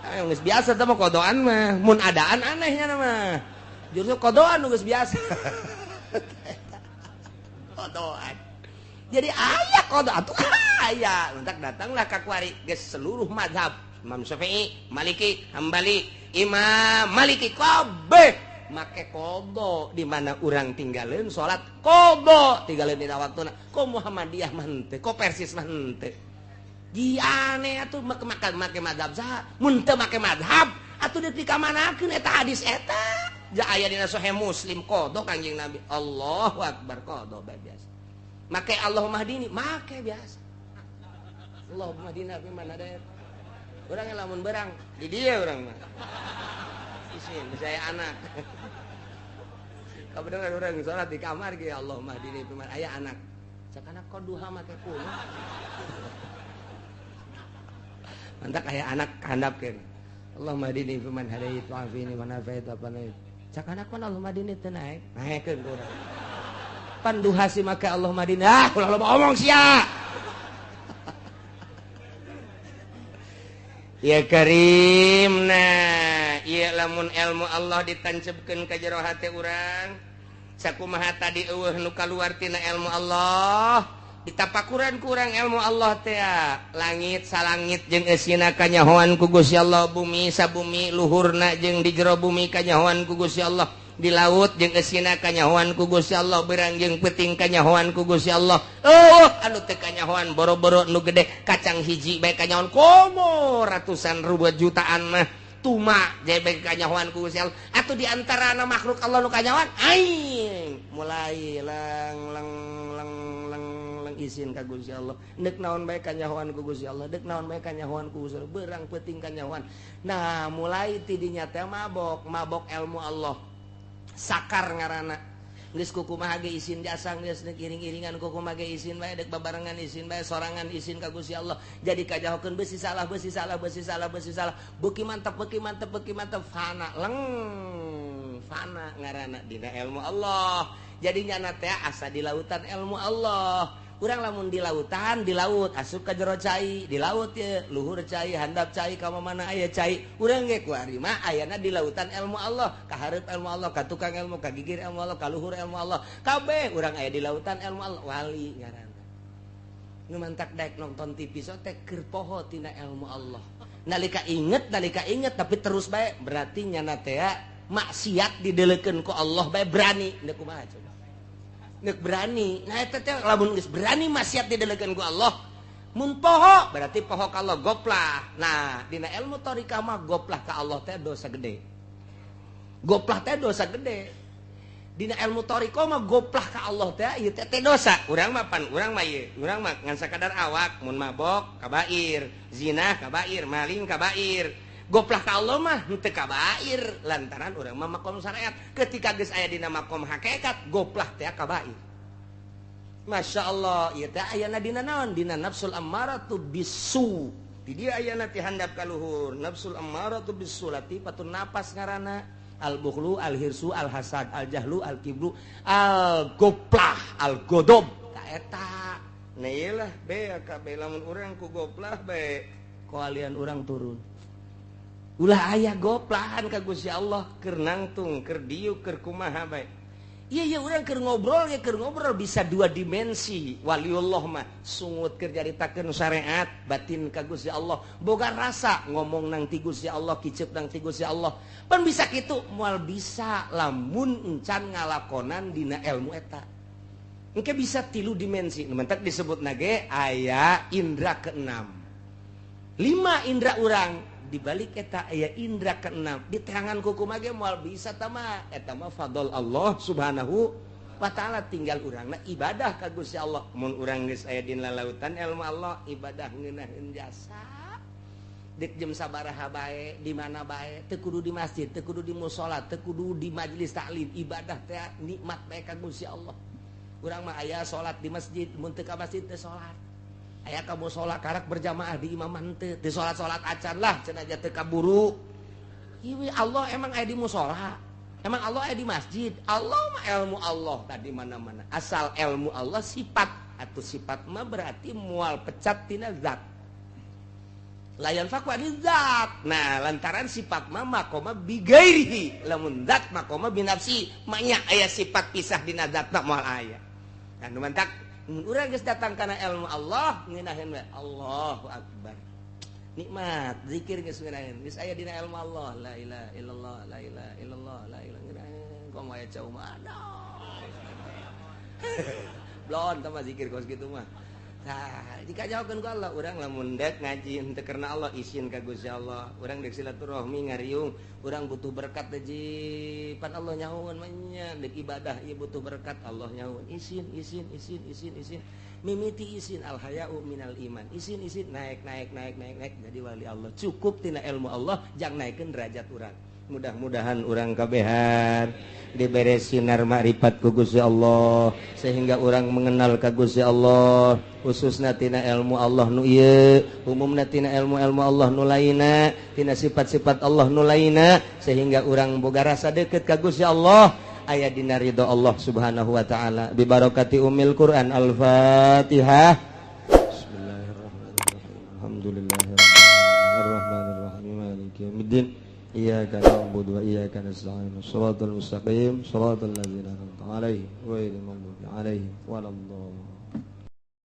Geus biasa teh mah qadaan mah, mun adaan anehnya mah. Justru qadaan nu geus biasa. Qadaan. Jadi aya qada atuh aya. Entak datanglah ka kuari geus seluruh mazhab Imam Syafi'i, Maliki, Hambali, Imam Maliki kabeh make qada di mana urang tinggalin salat qada tinggalin dina waktuna. Ko Muhammadiyah mah henteu, ko Persis mah henteu. Ji aneh atuh make make mazhab saha? Mun teu make mazhab atuh deuk dikamanakeun eta hadis eta. Ja aya dina Sahih Muslim qada Kangjeng Nabi. Allahu akbar qada bae biasa. Make Allahumma hdini, make biasa. Allahumma hdina fi man hadait. Urang lamun berang di dieu urang mah. Isin saya anak. Kabeneran urang salat di kamar ge Allahumma hdini fi man aya anak. Cak anak koduha make kuno. Mantak aya anak handapkeun. Allahumma hdini fi man hadait wa afini man afait apa naik. Cak anak mana Allahumma hdini teu naek. Naekeun ku urang. Panduha si make Allahumma hdini. Ah, ulah loba omong sia. Ya Karim, nah ieu lamun ilmu Allah ditancepkeun ka jero hate urang sakumaha tadi eueuh nu kaluar tina ilmu Allah ditapakuran ku urang ilmu Allah teh langit salangit jeung eusina kanyahoan ku Gusti Allah, bumi sabumi luhurna jeung di jero bumi kanyahoan ku Gusti Allah, di laut jeung eusina kanyahoan ku Gusti Allah, berang jeung peuting kanyahoan ku Gusti Allah. Oh anu teu kanyahoan boro-boro nu gede kacang hiji bae kanyahoan komo ratusan ribu jutaan mah tuma bae kanyahoan ku Gusti Allah. Atuh di antarana makhluk Allah nu kanyahoan aing mulai lang lang lang lang lang isin ka Gusti Allah. Deuk naon bae kanyahoan ku Gusti Allah, deuk naon bae kanyahoan ku Gusti Allah, berang peuting kanyahoan. Nah mulai ti dinya teh mabok, mabok ilmu Allah. Sakar ngaranna geus kukumaha ge isin jasa geus deuk iring-iringan kukumaha ge isin bae deuk babarengan isin bae sorangan isin ka Gusti Allah. Jadi kajahokeun beusi salah beusi salah beusi salah beusi salah beuki mantep beuki mantep beuki mantep fana leng fana ngaranna dina ilmu Allah. Jadi nyana teh asa di lautan ilmu Allah. Urang lamun di lautan, di laut asup ka jero cai, di laut ye luhur cai, handap cai, ka mana aya cai. Urang ge kuari mah ayana di lautan ilmu Allah, ka hareup ilmu Allah, ka tukang ilmu, ka gigir ilmu Allah, ka luhur ilmu Allah. Kabeh urang aya di lautan ilmu Allah, wali ngaranna. Nu mantak daek nonton TV so teh keur poho tina ilmu Allah. Nalika inget tapi terus bae berarti nyana teh maksiat didelekeun ku Allah bae berani. Deuk kumaha coba? Nek berani, nah eta teh lamun geus berani maksiat didelekeun ku Allah, mun poho berarti poho ka Allah goplah. Nah, dina ilmu thariqah mah goplah ka Allah teh dosa gede. Goplah teh dosa gede. Dina ilmu thariqah mah goplah ka Allah teh ieu teh dosa. Urang mah pan urang mah ieu, urang mah ngan sakadar awak mun mabok kabair, zina kabair, maling kabair. Goplah ka Allah mah henteu kabair lantaran urang mah makom syariat. Ketika geus aya dina makom hakikat goplah teh kabair. Masya Allah, ieu teh ayana dina naon? Dina nafsul ammaratu bisu. Di dieu ayana ti handap ka luhur. Nafsul ammaratu bisu latifatun napas ngaranna. Al bukhlu, al hirsu, al hasad, al jahlu, al kibru, al goplah, al godob. Ta eta. Nah ieu lah be kabeh lamun urang ku goplah bae koalian urang turun. Ulah aya goplahan ka Gusti Allah keur nangtung, keur diuk, keur kumaha bae. Iya iya urang keur ngobrol ya keur ngobrol bisa dua dimensi. Waliullah mah sungut keur nyaritakeun syariat batin ka Gusti Allah. Boga rasa ngomong nang ti Gusti Allah, kicep nang ti Gusti Allah. Pan bisa kitu moal bisa lamun encan ngalakonan dina ilmu eta. Engke bisa tilu dimensi. Nu mentak disebutna ge aya indra keenam. 5 indra urang dibalik eta aya indra keenam di terangan kuku mage moal bisa tama eta mah fadl Allah subhanahu wa ta'ala. Tinggal urangna ibadah ka Gusti Allah. Mun urang geus aya dina lautan ilmu Allah ibadah ngeunaheun jasa dek jam sabaraha bae di mana bae teu kudu di masjid teu kudu di musala teu kudu di majelis taklim ibadah teh nikmat bae ka Gusti Allah. Urang mah aya salat di masjid mun teu ka masjid teu salat. Aya ka musala karak berjamaah di imam henteu, teu salat-salat acan lah cenah aja teu kaburu. Ieu Allah emang aya di musala. Emang Allah aya di masjid. Allah mah ilmu Allah tadi mana-mana. Asal ilmu Allah sifat atau sifat mah berarti mual pecat tina zat. Layan fakwa di zat. Nah, lantaran sifat mah makoma bigairihi, lamun zat makoma binafsi, maknya aya sifat pisah dina zat mah moal aya. Nah, nu mantak mun urang geus datang kana ilmu Allah ngeunaheun we Allahu akbar. Nikmat zikir geus ngeunaheun, geus aya dina ilmu Allah, la ilaha illallah, la ilaha illallah, la ilaha ngeunaheun. Komo aya cau mah aduh. Blon tah mah zikir kos kitu mah. Tah, jika jauhkeun ku Allah, urang lamun dek ngaji henteu karena Allah isin ka Gusti Allah, urang dek silaturahmi ngariung, urang butuh berkat teh pan Allah nyahoeun mah nya, dek ibadah ieu butuh berkat Allah nyahoeun. Isin isin isin isin isin. Mimiti isin al haya'u minal iman. Isin isin naik naik naik naik naik jadi wali Allah. Cukup tina ilmu Allah jang naikeun derajat urang. Mudah-mudahan urang kabehan dibere sinar makrifat ku Gusti Allah sehingga urang mengenal ka Gusti Allah, khususna tina ilmu Allah nu ieu, umumna tina ilmu-ilmu Allah nu lainna, tina sifat-sifat Allah nu lainna, sehingga urang boga rasa deukeut ka Gusti Allah, aya dina ridho Allah Subhanahu wa taala. Bi barakati umil Quran. Al-Fatihah. Bismillahirrahmanirrahim. Alhamdulillahirabbil alamin arrahmanirrahim maliki yaumiddin. Iyyaka na'budu wa iyyaka nasta'in. Shiratal mustaqim, shiratal ladzina an'amta 'alaihim ghairil maghdubi 'alaihim waladdallin.